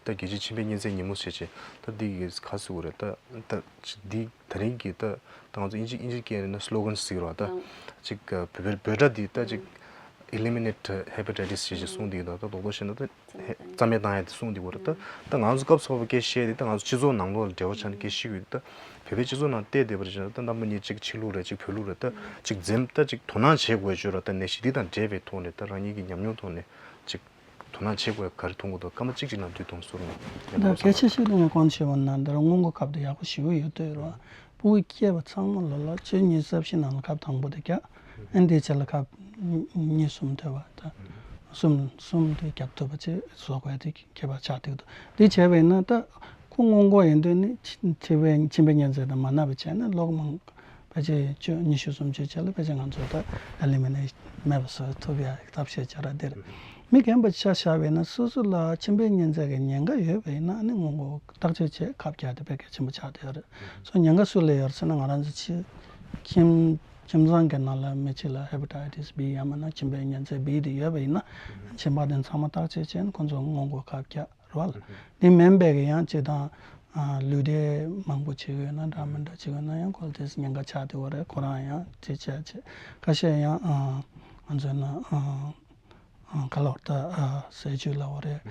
ད་རྒྱལ་སྤྱིའི་མཆིན་པའི་གཉན་ཚད་ཉིན་མོ་བྱས་བྱས། ད་འདི་གི་ག་ཟེར་དགོས་རེད། ད་ད་འདི་ད་རིང་གི་ད་ད་ང་ཚོ་དབྱིན་ཇི་དབྱིན་ཇི་སྐད་ནས་ན་སི་ལོ་གན་ཟེར་གི་རེད་བ། ད་ཅིག་བོད་བོད་སྒྲ་འདི་ད་ཅིག་Eliminate Hepatitis ཞེས་ཅིག་གསུངས་འདུག་ད་ད་རྡོག་རྡོག་བཤད་ན་ད་རྩ་མེད་བཏང་ཡ་དེ་གསུངས་འདུག་གོ་རེད། ད་ད་ང་ཚོ་སྐབས་སུ་བབས་པའི་སྐད་བཤད་དེ། ད་ང་ཚོ་སྤྱི་ཚོགས་ནང་ལོགས་ལ་འབྲེལ་བ་ཆགས་ནས་སྐད་བཤད་ཀྱི་ཡོད། ད་བོད་པའི་སྤྱི་ཚོགས་ནང་བལྟས་བསྡད་པ་རེད་བྱས་ན། ད་རྣམ་པ་གཉིས་གཅིག་ཕྱི་ལུགས་རེད་གཅིག་བོད་ལུགས་རེད། ད་གཅིག་འཛེམ་ད་གཅིག་དོ་སྣང་བྱེད་དགོས་བརྗོད་ར། ད་ནད་གཞི་འདི་དང་འབྲེལ་བའི་ཐོག་ནས་ད་རང་ཉིད་ཀྱི་ཉམས་མྱོང་ཐོག་ནས་གཅིག་དོ་སྣང་བྱེད་དགོས་ག་རེ་མཐོང་གི་འདུག་སྐར་མ་གཅིག་གཅིག་ནང་བསྡུས་གཏོང་ཟུར་ནས་ད་གལ་ཆེ་ཤོས་དེ་ངས་གོང་དུ་བཤད་པ་ནང་ལྟར་སྔོན་འགོག་ཁབ་དེ་ཡག་པོ་ཞེ་པོ་ཡོད་དུས་ར། ཕྲུ་གུ་སྐྱེས་པ་ཚང་མ་ལོ་ལ་ཆུ་ཉི་ཤུ་རྩ་བཞི་ནང་ལ་ཁབ་དང་པོ་དེ་རྒྱག་ཨ་འདིའི་རྗེས་ལ་ཁབ་གཉིས་གསུམ་ཐོན་པ་དང་། གསུམ་གསུམ་དེ་རྒྱབ་ཐུབ་པ་བྱས་བཟོ་དགོས་དེ་ཁྱད་པར་ཆགས་བསྡད་འདུག་འདི་བྱས་པ་ཡིན་ན་ད་ཁོ་སྔོན་འགོག་ཡིན་དུས་ནི་མཆིན་པའི་མཆིན་པའི་གཉན་ཚད་དང་མ་ན་བ་བྱས་ན་ལོ་མང་ཕལ་ཆེར་བཅུ་ཉི་ཤུ་སུམ་ཅུ་བྱས་ལ་ཕལ་ཆེར་ང་ཚོ་ད་ཨེ་ལི་མི་ནེ་ཤན་མེད་པ་བཟོ་ཐུབ་ཡ་ཐབས་ཤེས་བྱ་ར་དེ་རེད། མི་རྒན་པ་ཆ་བཞག་པ་ཡིན་ན་སོ་སོ་ལ་མཆིན་པའི་གཉན་ཚད་ཀྱི་ཉེན་ཁ་ཡོད་པ་ཡིན་ན་ཨ་ནི་སྔོན་འགོག་བརྟག་དཔྱད་བྱས་ཁབ་རྒྱག་དེ་དཔེ་གལ་ཆེན་པོ་ཆགས་བསྡད་ཡོད་རེད། སོ་ཉེན་ཁ་སུ་ལ་ཡོད་ཟེར་ན་ང་རང་ཚོ་ཕྱི་ཁྱིམ་ཁྱིམ་ཚང་གི་ནང་ལ་མི་གཅིག་ལ་Hepatitis B ཡང་མིན་ན་མཆིན་པའི་གཉན་ཚད་B དེ་ཡོད་པ་ཡིན་ན་མཆིན་པ་དེ་ཚང་མ་བརྟག་དཔྱད་བྱས་ནས་ཁོང་ཚོ་སྔོན་འགོག་ཁབ་རྒྱག་རེད་བ། དེ་མིན་པའི་གི་ཡང་སྤྱིར་བཏང་ལུས་བདེ་མང་པོ་བྱེད་ཀྱི་ཡོད་ན་འདྲ་མི་འདྲ་བྱེད་ཀྱི་ཡོད་ན་ཡང་ཁོ་ལ་དེ་ཉེན་ཁ་ཆགས་བསྡད་ཡོད་རེད། ཁོ་རང་ཡང་དེ་བྱས་བྱས་ཁ་ཤས་ཡང་ང་ཚོ་ན། ག་ལ་བར་ད་ཟས་བཅུད་ལ་བ་རེད།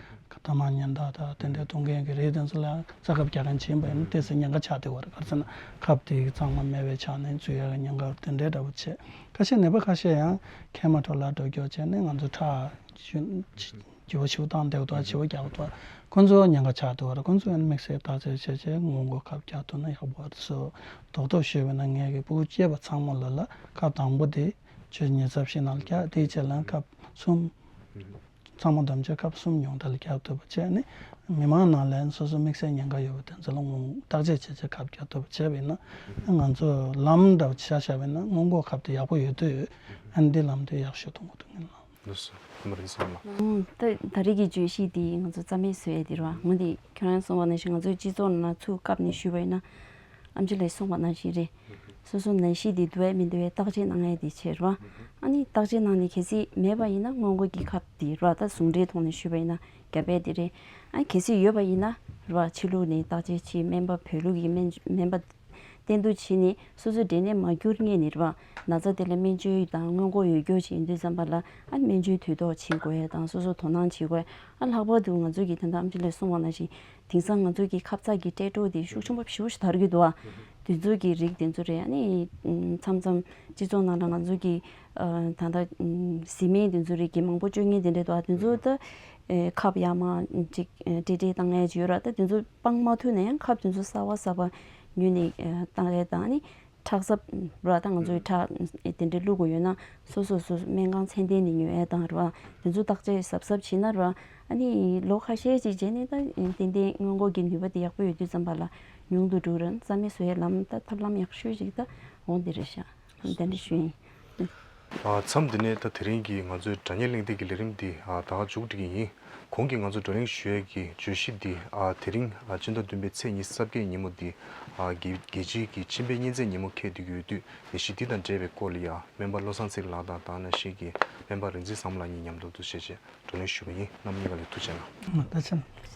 ཐ་མག་ཉལ་ཐ་དང་དེ་འདྲའི་གཏོང་མཁན་གྱི་རིགས་དེ་ཚོ་ལ་རྩ་ཁབ་རྒྱག་མཁན་བྱིན་པ་ཡིན་ན་ཏོག་ཙམ་ཉེན་ཁ་ཆགས་བསྡད་ཡོད་རེད། ག་རེ་ཟེར་ན་ཁབ་དེ་གཙང་མ་མེད་པའི་ཆ་ནས་འཛུལ་ཡག་གི་ཉེན་ཁ་དེ་འདྲའི་འདྲ་པོ་བྱས། ཁ་ཤས་ནད་པ་ཁ་ཤས་ཡང་ཁེ་མ་ཁྲོ་ལ་འགྲོ་རྒྱུ་བྱས་ནས་ང་ཚོ་ཁྲག་བྱི་བ་བྱི་བ་བཏང་བསྡད་འདུག་བྱི་བ་རྒྱག་འདུག་ཁོ་ཚོ་ཉེན་ཁ་ཆགས་བསྡད་ཡོད་རེད། ཁོ་ཚོ་ཡང་དམིགས་བསལ་བརྟག་དཔྱད་བྱས་བྱས་སྔོན་འགོག་ཁབ་རྒྱག་ཐུབ་ན་ཡག་པོ་རེད་ཟེར། རྡོག་རྡོག་ཞུས་པ་ན་ངས་ཀྱི་ཕྲུ་གུ་སྐྱེས་པ་ཚང་མ་ལ་ལ་ཁབ་དང་པོ་དེ་ཆུ་ཉི་ཤུ་རྩ་བཞི་ནང་ལ་རྒྱག་དེའི་རྗེས་ལ་ཁབ་གསུམ། ཚང་མ་བསྡོམས་བྱས་ཁབ་གསུམ་ཉུང་མཐར་རྒྱག་ཐུབ་པ་བྱས་ནས་མི་མང་ནང་ལ་སོ་སོ་དམིགས་བསལ་ཉེན་ཁ་ཡོད་པ་དེ་ཚོ་ལ་སྔོན་བརྟག་དཔྱད་བྱས་བྱས་ཁབ་རྒྱག་ཐུབ་པ་བྱས་པ་ཡིན་ན་ང་ཚོ་ལམ་འདྲ་བོ་ཆ་བཞག་པ་ཡིན་ན་སྔོན་འགོག་ཁབ་དེ་ཡག་པོ་ཡོད་དུས་ཨ་འདི་ལམ་དེ་ཡག་ཤོས་མཐོང་གི་འདུག་ངེད་ལ། ལགས་སོ། ཐུབ་པ་རེད་བསམ་ལ། ཨང་། ད་ད་རེས་ཀྱི་བརྗོད་གཞི་དེ་ང་ཚོ་རྩ་མེད་བཟོ་ཡས་དེ་རེད་བ། འོན་ཏེ་ཁྱོད་རང་གསུངས་པ་ནང་བཞིན་ང་ཚོའི་སྤྱི་ཚོགས་ནང་ཚུར་བཀབ་ནས་ཞུས་པ་ཡིན་ན། ཨེམ་ཆི་ལགས་གསུངས་པ་ནང་བཞིན་རེད། སོ་སོ་ནད་གཞི་དེ་འདུག་ཡས་མི་འདུག་ཡས་བརྟག་དཔྱད་གནང་ཡས་དེ་བྱས་རེད་བ། ཨ་ནི་བརྟག་དཔྱད་གནང་ནས་གལ་སྲིད་མེད་པ་ཡིན་ན་སྔོན་འགོག་གི་ཁབ་དེ་རེད་བ། ད་ཟུང་འབྲེལ་ཐོག་ནས་ཞུས་པ་ཡིན་ན་རྒྱབ་ཡས་དེ་རེད། ཨ་ནི་གལ་སྲིད་ཡོད་པ་ཡིན་ན་རེད་བ། ཕྱི་ལུགས་ནས་བརྟག་དཔྱད་བྱས་སྨན་པ་བོད་ལུགས་ཀྱི་སྨན་སྨན་པ་བསྟེན་གཏུགས་བྱས་ནས་སོ་སོ་འབྲས་ནད་མ་གྱུར་སྔོན་ནས་རེད་བ། ན་ཚ་དེ་ལ་སྨན་བཅོས་དང་སྔོན་འགོག་ཡོད་རྒྱུ་ཞིག་ཡིན་དུས་ཙམ་པ་ལ་ཨ་ནི་སྨན་བཅོས་དུས་ཐོག་བྱེད་དགོས་ཡས་དང་སོ་སོ་དོ་སྣང་བྱེད་དགོས་ཡས། ཨ་ལྷག་པར་དུ་ང་ཚོ་གི་ད་ལྟ་ཨེམ་ཆི་ལགས་གསུངས་པ་ནང་བཞིན་དེང་སང་ང་ཚོ་གི་ཁབ་ཚགས་ཀྱི་སྤྲད་སྤྲོ་དེ་ཤུགས་ཆེན་པོ་ཞེ་པོ་ཞིག་དར་གྱི་འདུག་ཨ། དེ་ཚོ་གི་རིགས་དེ་ཚོ་རེད། ཨ་ནི་མཚམས་མཚམས་སྤྱི་ཚོགས་ནང་ལ་ང་ཚོ་གི་ཨ་ད་ལྟ་བཟི་སྨན་དེ་ཚོ་རིགས་ཀྱི་མང་པོ་སྤྱོད་མཁན་དེ་འདྲ་འདུག་ཨ། དེ་ཚོ་ད་ཨེ་ཁབ་ཡར་མར་ཅིག་ཨེ་སྤྲད་སྤྲད་བཏང་ཡས་ཅིག་ཡོད་ར། ད་དེ་ཚོ་སྤང་མ་ཐུབ་ན་ཡང་ཁབ་དེ་ཚོ་གསར་པ་གསར་པ་ཉོས་ནས་ཨེ་བཏང་ཡས་དང་། ཨ་ནི་ཁྲག་གསབ་ར། ད་ང་ཚོའི་ཁྲག་དེ་འདྲ་བླུག་དགོས་ཡོད་ན་སོ་སོ་སོ་སོ་སྨན་ཁང་ཚད་ལྡན་ནས་ཉོ་ཡས་དང་ར། དེ་ཚོ་བརྟག་དཔྱད་གཟབ་གཟབ་བྱས་ན་ར། ཨ་ནི་ལོ་ཁ་ཤས་ཅིག་རྗེས་ནས་ད་ཏན་ཏན་སྔོན་འགོག་གི་ནུས་པ་དེ་ཡག་པོ་ཡོད་དུས་ཙམ་པ་ལ་ཉུང་དུ་འགྲོ་ར། རྩ་མེད་བཟོ་ཡས་ལམ་ད་ཐབས་ལམ་ཡག་ཤོས་ཅིག་ད་འོང་དེ་རེད་ཤག་དེ་འདྲ་ཞུ་ཡིན། ཨ། མཚམས་འདི་ནས་ད་དེ་རིང་གི་ང་ཚོའི་དྲ་བརྙན་གླེང་སྟེགས་ཀྱི་ལས་རིམ་འདི་ཨ་ད་ག་མཇུག་སྒྲིལ་གྱི་ཡིན། གོང་གི་ང་ཚོ་བགྲོ་གླེང་ཞུ་ཡས་ཀྱི་བརྗོད་གཞི་འདི་ཨ་དེ་རིང་ཨ་སྤྱི་ཟླ་བདུན་པའི་ཚེས་ཉི་ཤུ་རྩ་བརྒྱད་ཉིན་མོ་འདི་ཨ་རྒྱལ་རྒྱལ་སྤྱིའི་གི་ཁྱིམ་པའི་གཉེན་ཚན་ཉིན་མོ་འཁེལ་བསྡད་ཀྱི་ཡོད་དུས། ལས་གཞི་འདི་དང་འབྲེལ་བའི་སྐོར་ལ་ཡ་སྨན་པ་བློ་བཟང་ཚེ་རིང་ལགས་དང་དེ་ནང་བཞིན་གྱི་སྨན་པ་རིག་འཛིན་བཟང་མོ་ལགས་གཉིས་མཉམ་དུ་འདུག་སེ་བྱས་བགྲོ་གླེང་ཞུས་པ་ཡིན། རྣམ་གཉིས་ཀ་ལ་ཐུགས་རྗེ་གནང་། ཐུགས་རྗེ་གནང་།